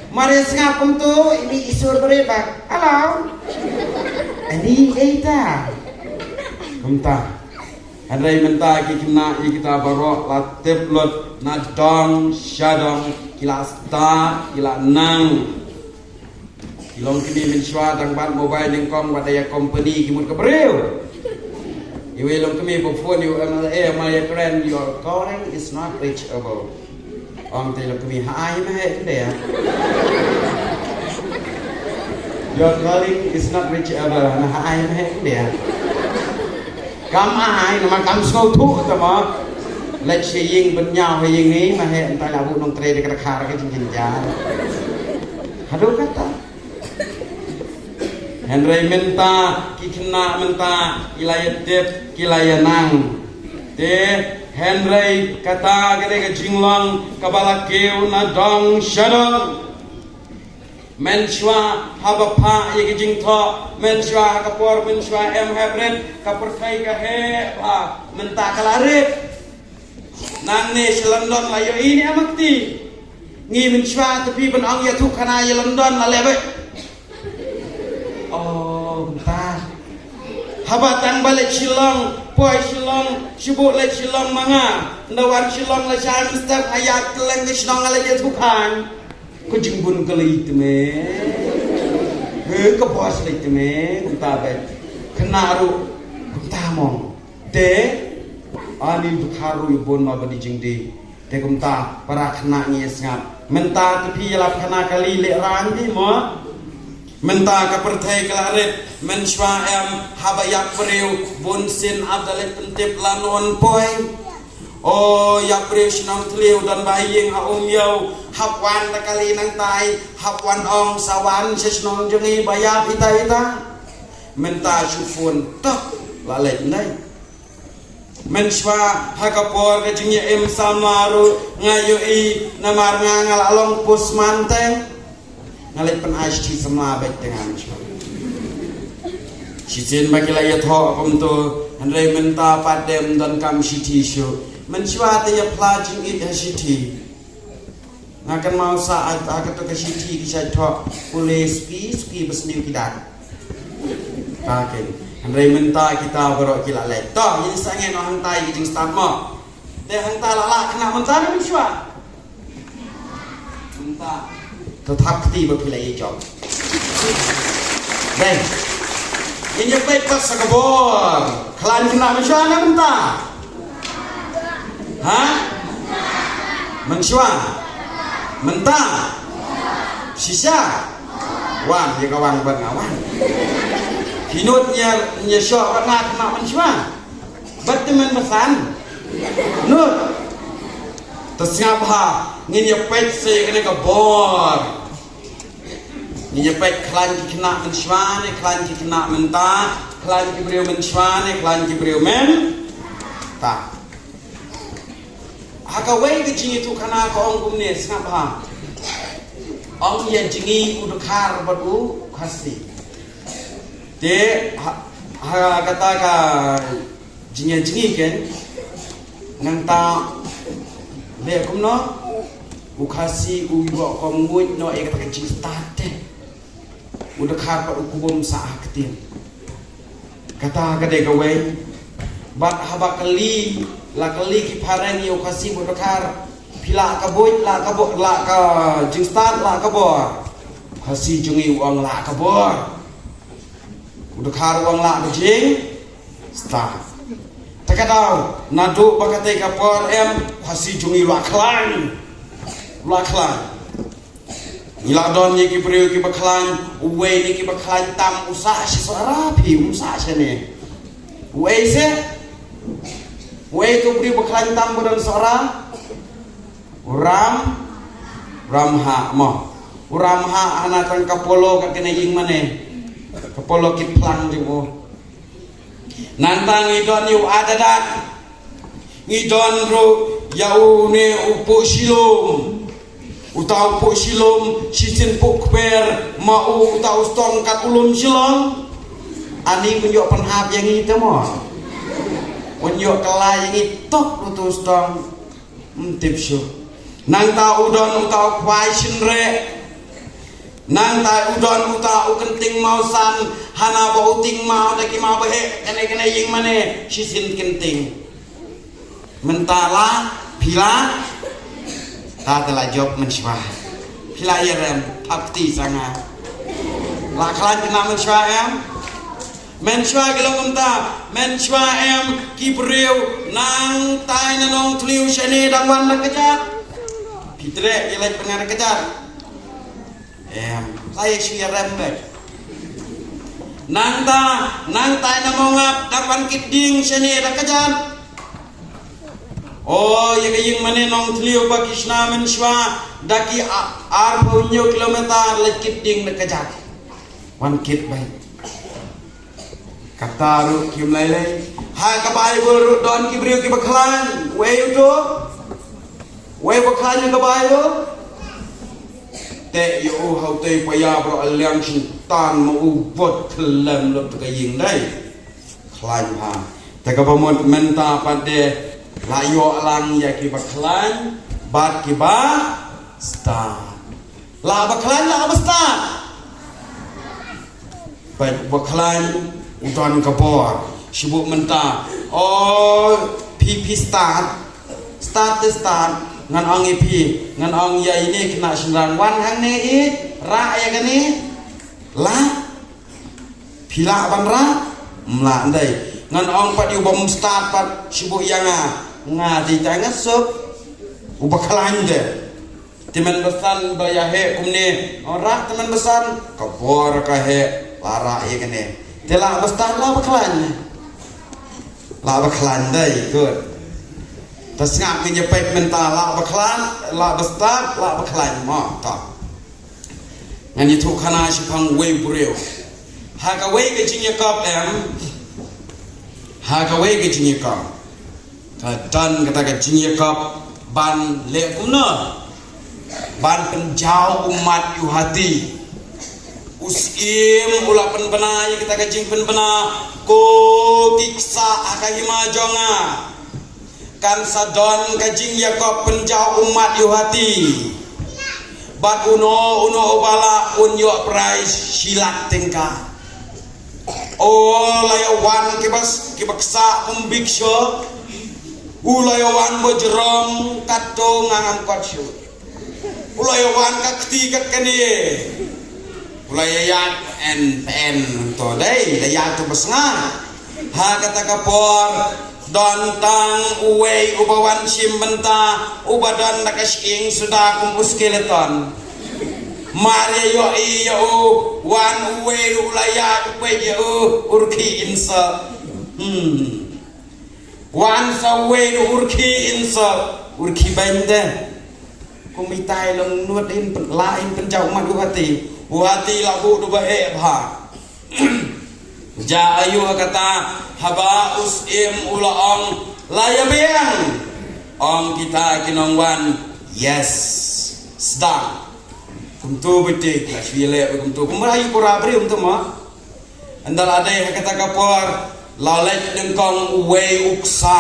Mar ïa sngap kumto, ini i sur bret ba. Hello. Ani eita. Kumta. Hynrei mynta ki khynnah ïa kita baroh la tip lut na dong sha dong ki la stad ki la nang. Ki longkmie mynshuwa dang bat mobile nyngkong wat da ïa company ki mut ka briew. Iwei longkmie ba phone ïa u M L A ma ïa kren, your calling is not reachable. Ong te longkmie, ha ai ma heh kynde ïa. Your calling is not reachable. Na ha ai ma heh kynde ïa. Kam ai, namar kam sngewthuh ta ma. Leit sha ïing ban ñiew ha ïing hi, ma heh mynta la buh nongtrei da ka dkhar ka jingjynjar. Haduh katta. Hynrei mynta, ki khynnah mynta, ki la ïa tip, ki la ïa nang. Te, hynrei kata ka dei ka jinglong, kaba la kiew na dong sha dong. Mynshuwa haba phah ïa ki jingthoh, mynshuwa ha ka por, mynshuwa em hapdeng, ka pyrthei ka heh bha, mynta ka la rit. Nangne sha London la ïohi ne em akti. Ngi mynshuwa te phi ban ong ïathuh khana ïa London la leh beit. Oh, kumta. Haba tang ba leit Shillong, poi Shillong, shu buh leit Shillong ma nga. Nda wan Shillong la shai mynstep nga ïaid kylleng ka shnong nga leit ïathuh khan. Ko jingbun ka lei te me. He ka bos lei te me. Kumta beit. Khynnah ruh. Kumta mo. Te. Ani dkhar ruh i bun ma ba di jingdi. Te kumta para khynnah ngi sngap. Mynta te phi ïalap khana kali lehrain phi mo. Mynta ka pyrthei ka la rit. Mynshuwa em haba ïap briew bun sien ap da leit pyntip la non poi. O, ïap briew shnong thliew don ba ha ïing ha um ïew, hap wan da kali nangtai, hap wan ong sa wan sha shnong jong ngi ba ïap ita ita. Mynta shu phone tok la leit ndai. Mynshuwa ha ka por ka jingïaim samla ruh nga ïohi namar nga nga la long postman teng. Nga leit pyn-ai shithi samla beit te nga mynshuwa. Shisien ba ki la ïathoh kumto, hynrei mynta pat dem donkam shithi shuh. Mynshuwa te ïa phla jingïeit ha shithi. Nga kynmaw sa ha kato ka shithi ki shait thoh, pule suki suki ba sniew ki dang. Ta ken. Hynrei mynta kita baroh ki la leit. To, ïa sa ngen o hangtai ki jingstad mo. Te hangta la lah khynnah mynta ne mynshuwa? Mynta. To thap kti ba phi la ïa jop. Dei. Ngin ïa peit pat sa ka bor. Khlaiñ khynnah mynshuwa ne mynta? Ha? Mynshuwa? Mynta? Shisha? Wan, ïa ka wang bad nga wan. Phi nud ïa, ïa shoh bad nga khynnah mynshuwa? Bad te men basan. Nud. Te sngap ha, ngin ïa peit sa ïa kane ka bor. Ngin ïa peit khlaiñ ki khynnah mynshuwa ne khlaiñ ki khynnah mynta, khlaiñ ki briew mynshuwa ne khlaiñ ki briew mynta. Ha kawei ka jingïathuhkhana ka ong kumne, sngap ha. Ong ïa jngi u dkhar bad u khasi. Te ha, ha kata ka jingïajngi ken, nangta leh kumno, u khasi u ïoh kum nguid noh ïa kata ka jingstad te. U dkhar pat u kubum sa ha ktien. Kata ka dei kawei. Bad haba kylli, la kylli ki phareng ïa u khasi bad u dkhar, phi lah ka buit, lah ka bor, lah ka jingstad, lah ka bor. Khasi jong ngi u ong lah ka bor. U dkhar u ong lah ka jingstad. Te ka daw, naduh ba katei ka por em, khasi jong ngi u la khlaiñ. U la khlaiñ. Ngi la don ïa ki briew kiba khlaiñ, uwei na kiba khlaiñ tam u sah sha Sohra, phi um sah shane. Uwei se, uwei u briew ba khlaiñ tam ba don Sohra. U Ram, Ram Hah mo. U Ram Hah hana tang ka Polo ka kane ïing mane. Ka Polo kit phlang jong u. Nangta ngi don ïa u Adadat. Ngi don ruh ïa une u Puh Shilum. Uta u Puh Shilum, shisien Puh Kper, ma u uta u Stong kat u lum Shillong. Ani un ïoh pynhap ïa ngi te mo. Un ïoh kylla ïa ngi tok uta u Stong. Ym tip shuh. Nangta u don uta u Khwai Shynreh. Nangta u don uta u Kynting Mawsan, hana ba u ting maw da ki maw ba heh, kane kane ïing mane, shisien Kynting. Mynta la, phi la, ta te la jop mynshuwa. Phi la ïarem, thap kti sa nga. La khlaiñ khynnah mynshuwa em? Mynshuwa ki long kumta, mynshuwa em ki briew nangtai na Nongthliew shane dang wan da kjat. Phi treh ïa leit pynngad da kjat. Em, la ïa shu ïarem beit. Nangta, nangtai na Mawngap dang wan kit dieng shane da kjat. O, ïa ka ïing mane Nongthliew ba ki shna mynshuwa da ki a-, arphew hynñiew kilometer leit kit dieng da kjat. Wan kit beit. Kata ruh kim lei lei. Ha ka Baibl ruh don ki briew kiba khlaiñ. Wei uto? Wei ba khlaiñ ha ka Baibl? Te ïa u ha utei pa ïa bro aliang shin tan ma u bot khlem lut ka ïing dei. Khlaiñ ha. Te kaba mut mynta pat de la ïoh lang ïa kiba khlaiñ bad kiba stad. La ba khlaiñ la ba stad. Ba, ba khlaiñ u don ka bor. Shibun mynta. O, phi phi stad. Stad te stad. Ngan ong ïa phi. Ngan ong ïa ine khynnah shynrang. Wan hangne i. Rah ïa kane. La. Phi lah ban rah. Ym lah ndei. Ngan ong pat ïa u bym stad pat. Shibun ïa nga. Nga dei ta nga suk. U ba khlaiñ de. Tymmen basan ba ïa heh kumne. Ong rah tymmen basan. Ka bor ka heh. La rah ïa kane. Te la ba stad la ba khlaiñ. La ba khlaiñ dei, good. Ta sngap ngin ïa peit mynta la ba khlaiñ, la ba stad, la ba khlaiñ. Mo, ta. Ngan ïathuh khana shaphang wei briew. Ha kawei ka jingïakop em. Ha kawei ka jingïakop. Ka don kata ka jingïakop ban leh kumno? Ban pynjaw ummat ïa u hati. U Syiem u la pynbna ïa kata ka jingpynbna ko ki ksah ha ka hima jong nga. Kan sa don ka jingïakop pynjaw ummat ïa u hati. Bad uno uno uba lah un ïoh prize shi lak tyngka. O, la ïa wan kiba s-, kiba ksa kum big show. U la ïa wan ba jrong katto nga ngam kot shuh. U la ïa wan ka kti kat kane. U la ïa ïaid en en to dei, la ïaid to ba snga. Ha kata ka por don tang uwei uba wan shim bynta, uba don da ka shyieng suda kum u skeleton. Mar ïa ïohi ïa u, wan uwei u la ïaid u peit ïa u, u rkhie insa. Hmm. Wan sa uwei u rkhie insa, u rkhie beiñ de. Kum itai long nud in pyn-, la in pynjaw mat u hati. U hati la buh da ba eh bha. Ja ayu ha kata, haba u Syiem u la ong, la ïa biang. Ong kita ki nongwan, yes. Sdang. Kumtu betik, la shu ïaleh kumtu. Kumba ayu kura bri kumtu ma. Ynda la dei ha kata ka por, la leit nyngkong uwei u ksa.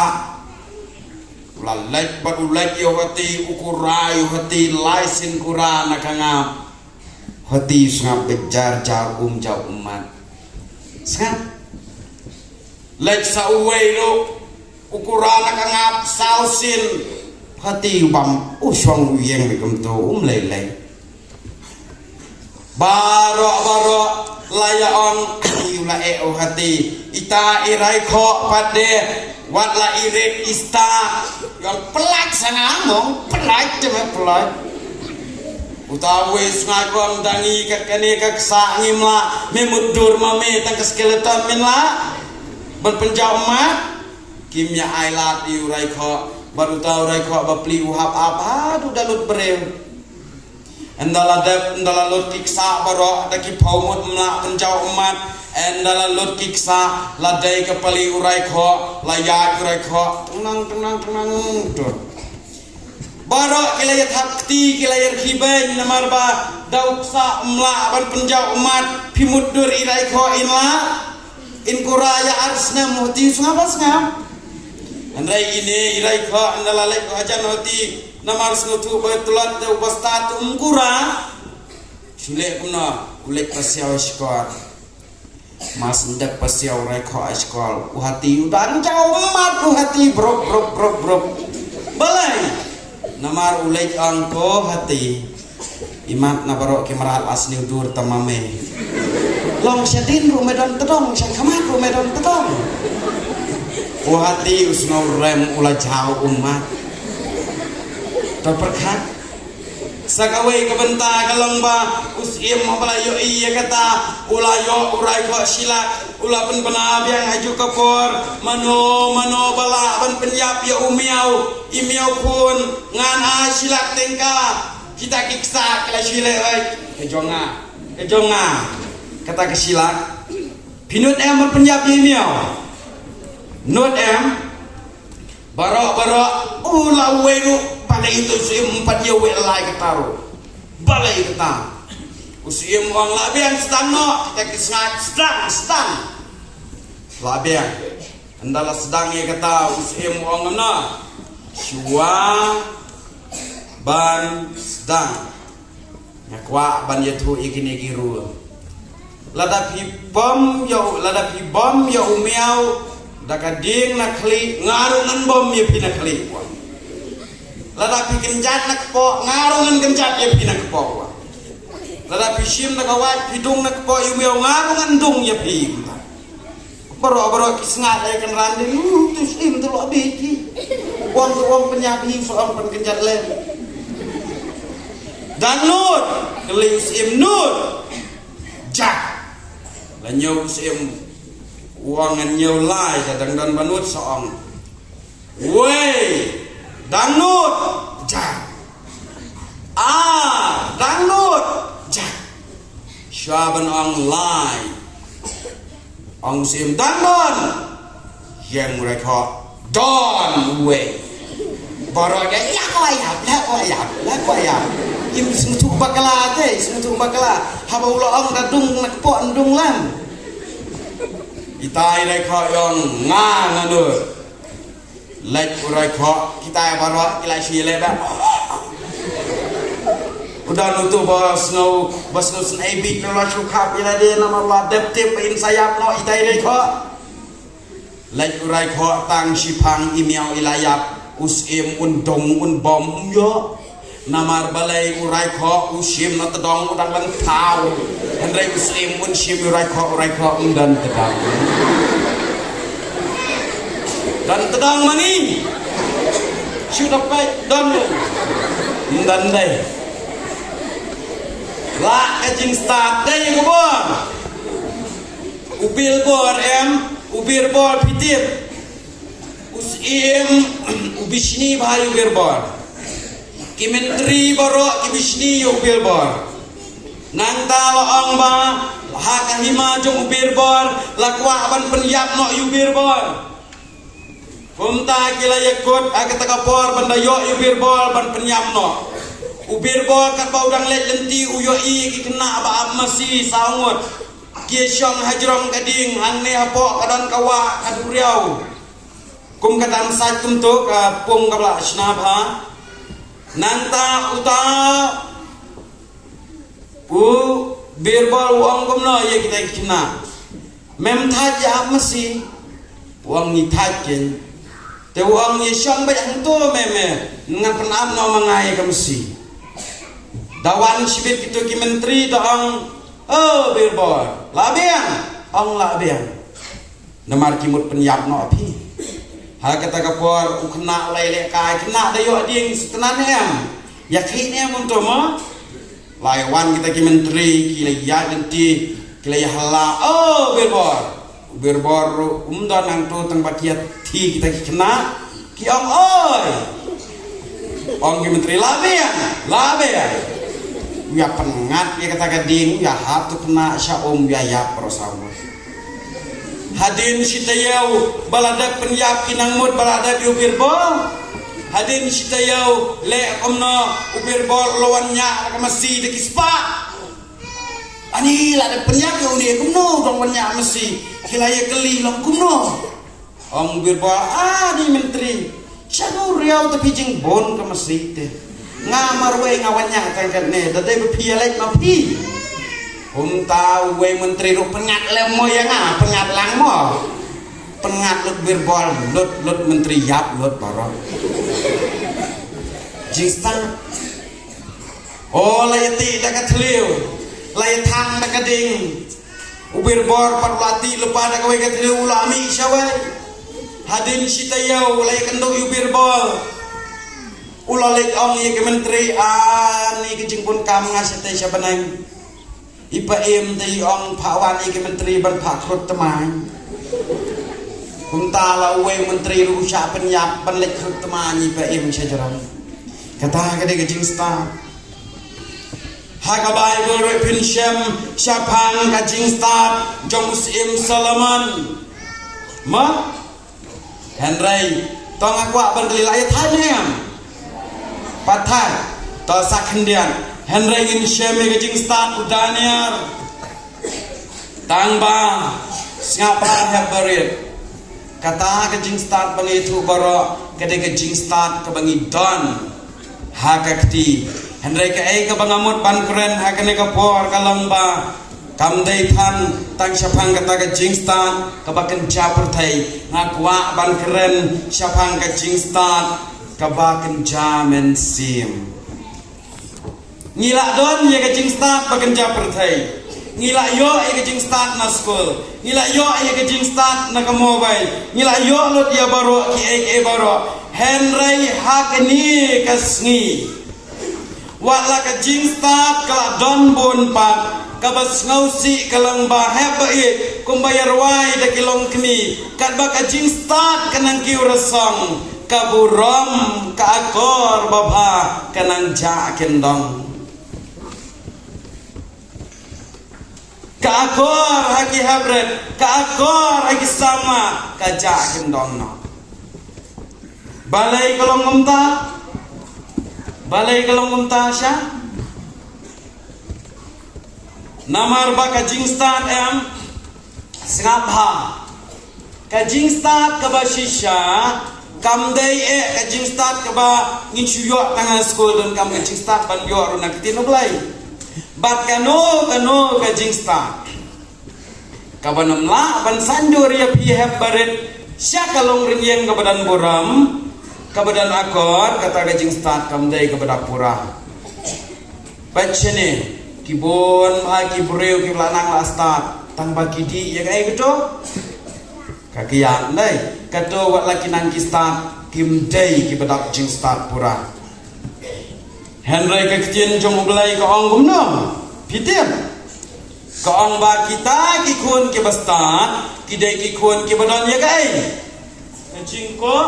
La leit bad u leit ïa u hati, u kura ïa u hati, lai sien kura na ka ngap. Hati u sngap beit jar jar um jaw um mat. Sngap. Leit sa uwei ruh, u kura na ka ngap saw sien. Hati u bam, u shong u ïeng beit kumtu, um lei lei. Baroh baroh la ïa ong, ai u la eh u hati. Ita i raikhoh pat de, wat la i rit i stad. Ïa ong pynlait sa nga mong, pynlait te me pynlait. Uta uwei u sngaid u ong da ngi kat kane ka ksa ngim lah, me mutdur ma me tang ka skeleton men lah. Ban pynjaw mat, kim ïa ai lad ïa u raikhoh, bad uta u raikhoh ba pli u hap ap haduh da lut briew. Ynda la dep, ynda la lut ki ksa baroh, da ki phew ngut ym lah pynjaw mat. Ynda la lut ki ksa, la dei ka pali u raikhoh, la ïaid u raikhoh. Tnang, tnang, tnang, dur. Baroh ki la ïa thap kti, ki la ïa rkhie beiñ, namar ba da u ksa ym lah ban pynjaw mat, phi mutdur i raikhoh in lah. In kura ïa ar snem u hati u sngap ba sngap. Hynrei ine i raikhoh ynda la leit hajan u hati namar sngewthuh ba tlot da uba stad um kura. Shu leh kumno u leit pasiaw shkor. Mas ndep pasiaw raikhoh shkor. U hati u dang jaw mat u hati brop brop brop brop. Balei? Namar u leit ong ko hati. Imat na baroh ki mrad la sniew dur ta ma me. Long shadien ruh me don tdong, sha khmat ruh me don tdong. U hati u sngew rem u la jaw u mat. To pyrkhat. Sa kawei ka bynta ka long ba u Syiem haba la ïohi ïa kata u la ïoh u raikhoh shilak u la pynbna biang ha ju ka por mano mano ba lah ban pynïap ïa u miaw i miaw khun ngan ai shilak tyngka. Kita ki ksa ki la shu leh oi. Ka jong nga. Ka jong nga. Kata ka shilak. Phi nud em ban pynïap ïa i miaw? Nud em? Baroh baroh u la wei ruh. Balei ïa u Syiem pat ïa wei lai kata ruh. Balei kata? U Syiem u ong la biang sdang noh. Kita ki sngaid sdang sdang. La biang. Ynda la sdang ïa kata u Syiem u ong kumno? Shuwa ban sdang nga kwah ban ïathuh ïa kine ki rule. Lada phi bom ïa u, lada phi bom ïa u miaw da ka dieng na khlieh nga ruh ngan bom ïa phi na khlieh. Lada phi kynjat na kpoh nga ruh ngan kynjat ïa phi na kpoh. Lada phi shim da ka wait phi dung na kpoh ïa u miaw nga ruh ngan dung ïa phi. Baroh baroh ki sngaid ïa kan ran de, uh, tu Syiem tu lok bit ki. Wan tu wan pynïap hi, so wan pynjat lem. Dang nud, kylli u Syiem nud. Jak. La ñiew u Syiem. Wan ngan ñiew lai, da dang don ba nud so ong. Wei, dang nud, jak. Ah, dang nud, jak. Shuwa ban ong lai. Ong Syiem dang don. Ïeng u raikhoh. Don wei. Baroh de ïa ko ïa, ïa ko ïa, ïa ko ïa. Im sngewthuh bakla te, sngewthuh bakla. Haba u la ong da dung na kpoh dung lem. Ita i raikhoh ïong nga nga nud. Leit u raikhoh, kita baroh ki la shu leh ba. U don utu ba sngew, ba sngew snei bit, la shu khap ïa lade namar la dep tip ba in sa ïap noh itai i Raikhoh. Leit u Raikhoh tang shiphang, i miaw i la ïap, u Syiem un dong un bom um ïoh. Namar balei u Raikhoh u shim na tdong u dang ban thaw. Hynrei u Syiem un shim u Raikhoh, u Raikhoh um don tdong. Don tdong ma ngi. Shu da peit don. Um don dei. La ka jingstad dei ka bor. U Birbor em, u Birbor phi tip. U Syiem u bishni bha ïa u Birbor. Ki myntri baroh ki bishni ïa u Birbor. Nangta la ong ba ha ka hima jong u Birbor la kwah ban pynïap noh ïa u Birbor. Kumta ki la ïakut ha kata ka por ban da ïoh ïa u Birbor ban pynïap noh. U Birbor katba u dang leit lynti u ïohi ki khynnah ba ap masi saw ngut. Ki shong ha jrong ka dieng, hangne hapoh ka don ka wah ka duriaw. Kum ka dang sait kumto ka pung kaba la shna bha. Nangta uta u Birbor u ong kumno ïa kita ki khynnah. Mem thait ïa ap masi. U ong ngi thait kein. Te u ong ïa shong beit hangto me me. Ngan pynap noh ma nga ïa ka masi. Da wan shibit kito ki myntri da ong, "O Birbor, la biang." Ong la biang. Namar ki mut pynïap noh phi. Ha kata ka por u khynnah u la ïalehkai, khynnah da ïoh dieng sitnan em. Ïa khih ne em un to mo. La ïa wan kita ki myntri ki la ïaid lynti ki la ïa hala, "O Birbor." U Birbor ruh um don nangto tang ba ki ïa thi kita ki khynnah. Ki ong, "Oi." Ong ki myntri, "La biang, la biang." U ïa pynngat ïa kata ka dieng, u ïa hap tu khynnah sha um, u ïa ïap baroh saw ngut. Hadien shi taïew ba la dep pynïap ki nang mut ba la dep ïa u Birbor. Hadien shi taïew leh kumno u Birbor u la wan ñiah ka masi da ki spah. Ani la dep pynïap ïa une kumno u dang wan ñiah masi. Ki la ïa kylli long kumno. Ong Birbor, "A ni myntri, sha u riaw te phi jingbun ka masi te. Nga marwei nga wan ñiah tang katne, da dei ba phi ïa leit ma phi." Kumta uwei myntri ruh pynngat lem mo ïa nga, pynngat lang mo. Pynngat lut Birbor, lut lut myntri ïap lut baroh. Jingstad. O la ïa tih da ka thliew, la ïa thang da ka ding. U Birbor pat u la tih lypa da kawei ka thliew u la mih shawei. Hadien shi taïew u la ïa kynduh ïa u Birbor. U la leit ong ïa ki myntri, "Ani ka jingbun kam nga shatei sha bneng." I Paiem te i ong, "Phah wan ïa ki myntri ban phah khrut tmaiñ." Kumta la uwei myntri ruh u shah pynïap ban leit khrut tmaiñ i Paiem sha jrong. Kata ka dei ka jingstad. Ha ka Baibl ruh phin shem shaphang ka jingstad jong u Syiem Solomon. Ma? Hynrei to nga kwah ban kylli, la ïa thait ne em? Pat thait. To sa khyndiat. Hynrei ngin shem ïa ka jingstad u Daniel. Tang ba sngap bha hep barit. Kata ka jingstad ba ngi ïathuh baroh ka dei ka jingstad kaba ngi don ha ka kti. Hynrei kaei kaba nga mut ban kren ha kane ka por ka long ba kam dei than tang shaphang kata ka jingstad kaba kynja pyrthei. Nga kwah ban kren shaphang ka jingstad kaba kynja mynsiem. Ngi la don ïa ka jingstad ba kynja pyrthei. Ngi la ïoh ïa ka jingstad na skul. Ngi la ïoh ïa ka jingstad na ka mobile. Ngi la ïoh lut ïa baroh kiei kiei baroh. Hynrei ha kane ka sngi, wat la ka jingstad ka la don bun pat, kaba sngewsih ka long ba hep ba ïeit kumba ïa rwai da ki longkmie, katba ka jingstad ka nang kiew rasong, ka burom ka akor babha ka nang jah kyndong. Ka akor ha ki heprit, ka akor ha ki samla ka jah kyndong noh. Balei ka long kumta? Balei ka long kumta sha? Namar ba ka jingstad em sngap bha. Ka jingstad kaba shisha Kam dei eh ka jingstad kaba ngin shu ïoh tang ha skul, donkam ka jingstad ban ïoh ruh na ka ktien U Blei. Bad kano kano ka jingstad kaba nym lah ban saiñdur ïa phi hep barit sha ka longrynieng kaba don burom, kaba don akor, kata ka jingstad kam dei kaba dap pura. Peit shane, ki bun bha ki briew kiba la nang la stad, tang ba ki dih ïa kaei kato? Ka kiad, dei. Kato wat la ki nang ki stad, kim dei kiba dap jingstad pura. Hynrei ka ktien jong U Blei ka ong kumno? Phi tip? Ka ong ba kita ki khun kiba stad ki dei ki khun kiba don ïa kaei? Ka jingkohnguh.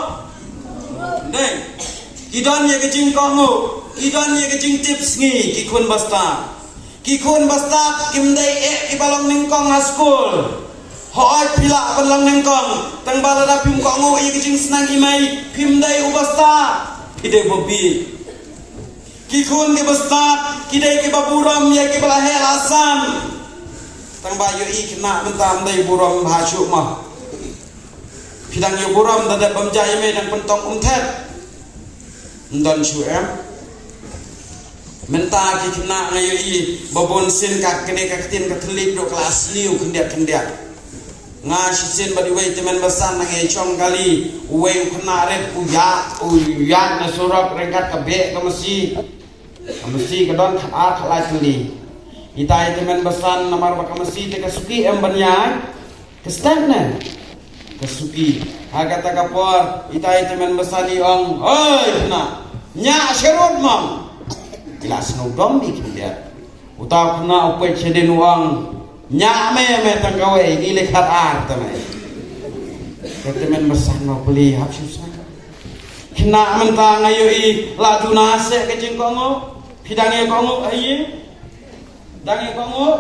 Dei. Ki don ïa ka jingkohnguh, ki don ïa ka jingtip sngi, ki khun ba stad. Ki khun ba stad kim dei eh kiba long nyngkong ha skul. Hooid, phi lah ban long nyngkong, tang ba lada phim kohnguh ïa ka jingsneng i mei, phim dei uba stad, phi dei uba bieit. Ki khun kiba stad ki dei kiba burom ïa kiba la heh la san. Tang ba ïohi khynnah mynta ym dei burom bha shuh mo. Phi dang ïoh burom da dep bym jia i mei, dang pyntong um thet. Ym don shuh em. Mynta ki khynnah nga ïohi ba bun sien ka kane ka ktien ka thylliej ruh ka la sniew khyndiat khyndiat. Nga shisien bad iwei i tymmen basan nang ïa shong kali, uwei u khynnah rit u ïaid, u ïaid na surok ryngkat ka beh ka masi. Ka masi ka don khatar khatlai tylli. Ita i tymmen basan namar ba ka masi te ka suki em ban ïaid. Ka step ne? Ka suki. Ha kata ka por, ita i tymmen basan i ong, "Oi, khynnah, ñiah sharud mong." I la sngewdom i khyndiat. Uta u khynnah u peit shadien u ong, "Ñiah me, me tang kawei, ngi leh khatar te me." Ka tymmen basan u plie hap shu sngewdom. Khynnah, mynta nga ïohi la duna seh ka jingkohnguh. Phi dang ïa kohnguh ha ïing? Dang ïa kohnguh?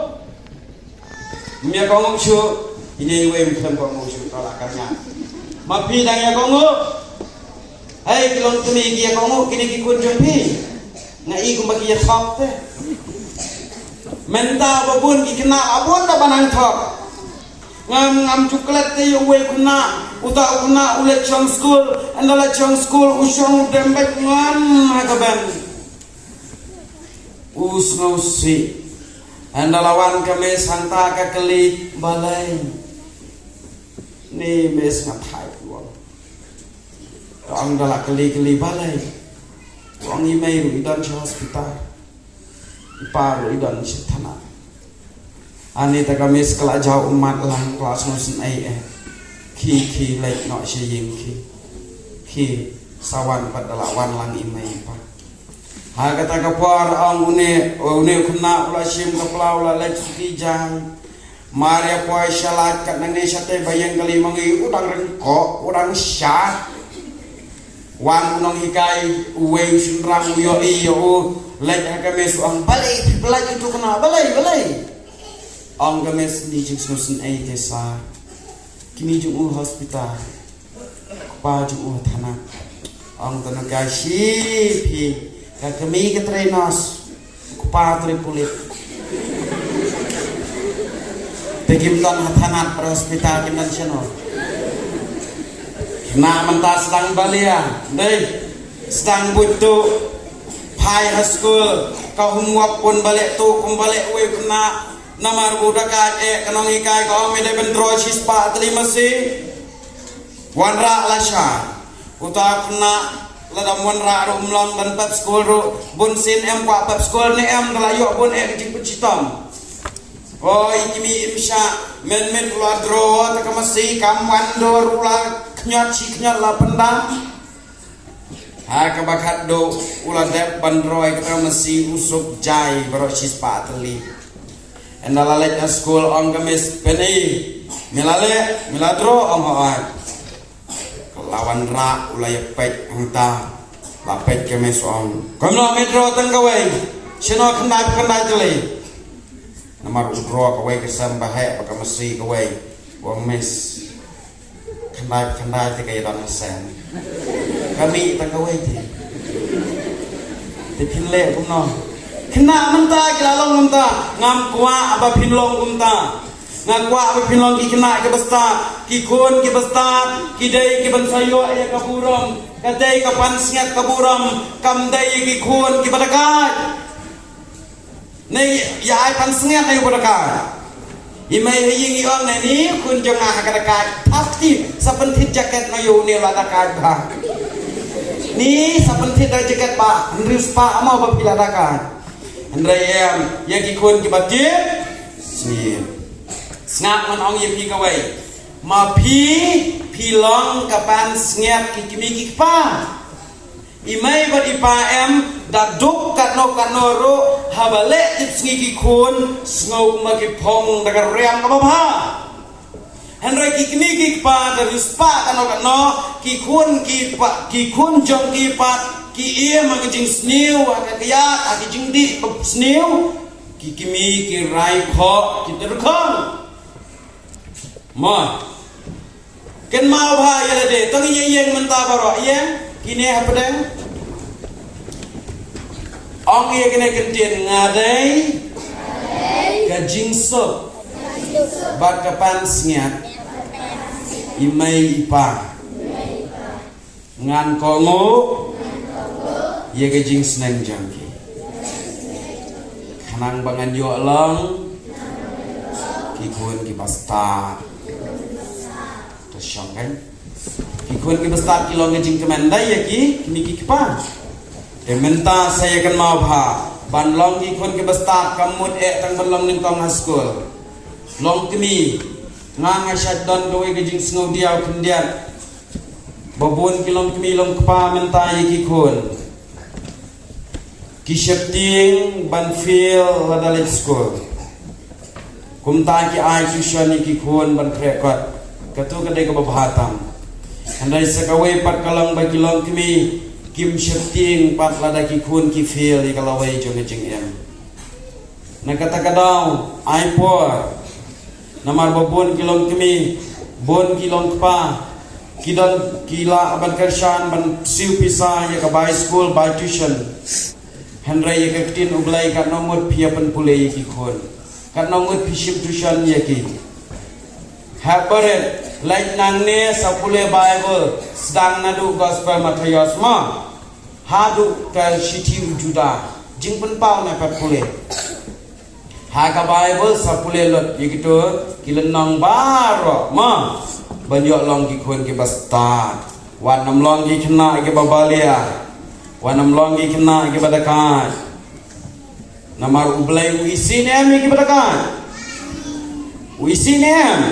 Ym ïa kohnguh shuh. Ine iwei ym khlem kohnguh shuh, to la kan ñiah. Ma phi dang ïa kohnguh? Hei, ki longkmie ki ïa kohnguh kine ki khun jong phi. Nga i kumba ki ïa thok te. Mynta ba bun ki khynnah, ba bun da ba nang thok. Ngam, ngam ju klet te ïa uwei u khynnah, uta u khynnah u leit shong skul, ynda leit shong skul u shong u dem beit ngan ha ka bench. U sngewsih. Ynda la wan ka miss hangta ka kylli, "Balei?" "Ni miss, nga thait," u ong. Ka ong, da la kylli kylli, "Balei?" U ong, "I mei ruh i don sha hospital, i pa ruh i don sha thana." Ani ta ka miss ka la jaw ummat lang, ka la sngewsynei eh. Khie khie leit noh sha ïing khie. Khie sa wan pat da la wan lang i mei i pa. Ha kata ka por ong une, une u khynnah u la shim ka pla u la leit suki jaiñ. Mar ïa poi sha lad kat nangne shatei ba ïeng kali ma ngi, u dang ryngkoh, u dang shad. Wan u nonghikai uwei u shynrang u ïohi ïa u leit ha ka miss u ong, "Balei phi pynlait ïa utu u khynnah, balei, balei?" Ong ka miss, "Ni jingsngewsynei te sir. Kmie jong u hospital, kpa jong u ha thana." Ong, "Tang ka shi phi, ka kmie ka trei nurse, u kpa trei pulit. Te kim don ha thana, ha hospital kim don shano?" Khynnah mynta sdang balia, dei, sdang buit tuh, phai ha skul, ka homework bun ba leh tuh, kum ba leh uwei u khynnah, namar ba u dakaid eh, ka nonghikai ka ong, "Me dei ban draw shispah tylli masi." Wanrah lashai. Uta u khynnah lada ym wanrah ruh ym long, ban pep skul ruh, bun sien em kwah pep skul ne em, da la ïoh bun eh ka jingpynshitom. Oi, i kmie im shah, mynmiet u la draw te ka masi kam wan dur, u la khñiot shi khñiot la pyndam. Ha kaba khatduh u la dep ban draw ïa kata ka masi, u suk jai baroh shispah tylli. Ynda la leit na skul ong ka miss, "Pyni, me la leh, me la draw?" Ong, "Hooid." Ka la wanrah, u la ïa peit hangta. La peit ka miss, ong, "Kumno me draw tang kawei? Shano khyndai khyndai tylli?" Namar u draw kawei ka sem ba heh bad ka masi kawei. Ong, "Miss, khyndai khyndai te ka ïadon ha sem. Ka mih tang kawei te. Te phin leh kumno?" Khynnah mynta ki la long kumta, ngam kwah ba phin long kumta. Nga kwah ba phin long ki khynnah kiba stad, ki khun kiba stad ki dei kiban sa ïoh ïa ka burom. Ka dei ka pansngiat ka burom, kam dei ïa ki khun kiba dakaid. Ne ïa ai pansngiat na ïa u ba dakaid. I mei ha ïing i ong ne, ni khun jong nga ha ka dakaid. Thap ti, sa pynthit jaket na ïa une la dakaid bha. Ni sa pynthit da jaket ba hynriew spah mo ba phi la dakaid. Hynrei em, ïa ki khun kiba tip sniew. Sngap ngan ong ïa phi kawei. Ma phi, phi long ka pansngiat ki kmie ki kpa. I mei bad i pa em, da duk katno katno ruh, haba leh tipsngi ki khun, sngew ma ki phong da ka riam kaba bha. Hynrei ki kmie ki kpa da riewspah katno katno, ki khun ki pa, ki khun jong ki pat ki im ha ka jingsniew, ha ka kyiad, ha ka jingdih ba sniew, ki kmie ki rai khoh, ki tyrkhong. Mo. Kynmaw bha ïa lade, tang ïa ïeng mynta baroh, ïeng kine hapdeng. Ong ïa kine kyntien, nga dei ka jingsuk bad ka pansngiat i mei i pa. Ngan kohnguh ïa ka jingsneng jong ki, khnang ba ngan ïoh long ki khun kiba stad. To shong kan. Ki khun kiba stad ki long ka jingkmen da ïa ki kmie ki kpa. Te mynta sa ïa kynmaw bha, ban long ki khun kiba stad kam mut eh tang ban long nyngkong ha skul. Long kmie, nga nga shait don kawei ka jingsngew diaw khyndiat. Ba bun ki long kmie long kpa mynta ïa ki khun ki sheptieng ban fail lada leit skul. Kumta ki ai tuition ïa ki khun ban khreh kot. Katu ka dei kaba bha tam. Hynrei sa kawei pat ka long ba ki long kmie kim sheptieng pat lada ki khun ki fail ïa ka lawei jong ka jingim. Na kata ka daw, ai por. Namar ba bun ki long kmie, bun ki long kpa, ki don ki lah ban kyrshan ban siew pisa ïa ka bai skul, bai tuition. Hynrei ïa ka ktien U Blei katno ngut phi ïa pynpule ïa ki khun. Katno ngut phi shim tuition ïa ki. Haba rit, leit nangne sa pule Baibl, sdang naduh Gospel Mathaios mo. Haduh ka shithi u Juda, jingpynpaw na pat pule. Ha ka Baibl sa pule lut ïa kito ki lynnong baroh mo. Ban ïoh long ki khun kiba stad. Wat nym long ki khynnah kiba balia. Wat nym long ki khynnah kiba dakaid. Namar U Blei u isih ne em ïa kiba dakaid? U isih ne em?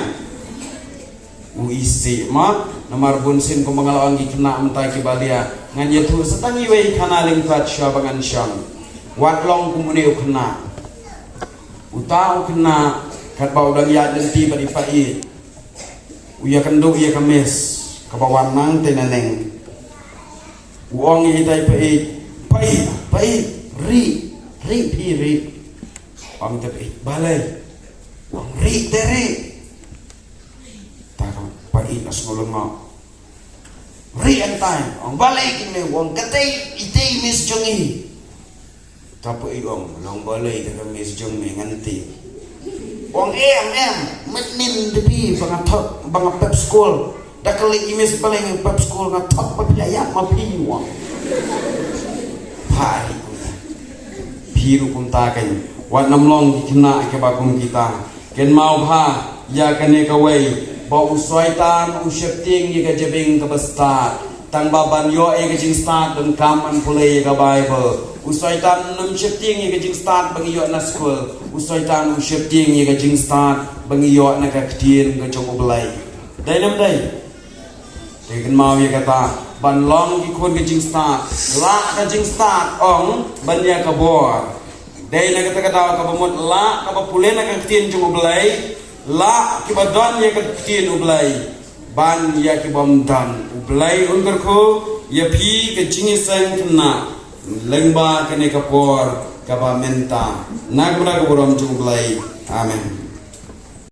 U isih mo. Namar bunsien kumba nga la ong ki khynnah mynta kiba lia, ngan ïathuh sa tang iwei i khana lyngkot shuwa ba ngan shong. Wat long kum une u khynnah. Uta u khynnah katba u dang ïaid lynti bad i pa-ïeit, u ïakynduh ïa ka miss kaba wan nangtei naneng. U ong ïa ita i pa-ïeit, pa-ïeit, pa-ïeit, rieh, rieh phi rieh. Ong ita i pa-ïeit, balei? U ong rieh te rieh. Ta ka pa-ïeit la sngew lyngngoh. Rieh hangtai. Ong balei kine? U ong katei itei i miss jong ngi. Ta pa-ïeit u ong, long balei te ka miss jong me ngan tip. U ong em em, mynnin te phi ba nga thok ba nga pep skul. Da ka leit i miss balei nga pep skul, nga thok ba phi la ïap ma phi, u ong. Pha ri kumta. Phi ruh kumta kein. Wat nym long ki khynnah kiba kum kita. Kynmaw bha ïa kane kawei, ba u Soitan u sheptieng ïa ka jabieng kaba stad. Tang ba ban ïoh ïa ka jingstad donkam ban pule ïa ka Baibl. U Soitan um sheptieng ïa ka jingstad ba ngi ïoh na skul. U Soitan u sheptieng ïa ka jingstad ba ngi ïoh na ka ktien ka jong U Blei. Dei ne ym dei? Te kynmaw ïa kata, ban long ki khun ka jingstad, lah ka jingstad ong ban ïa ka bor. Dei na kata ka daw kaba mut lah kaba pule na ka ktien jong U Blei, lah kiba don ïa ka ktien U Blei, ban ïa ki bym don. U Blei un kyrkhu ïa phi ka jingïaseng khynnah lyngba kane ka por kaba mynta. Na ka bynta ka burom jong U Blei. Amen.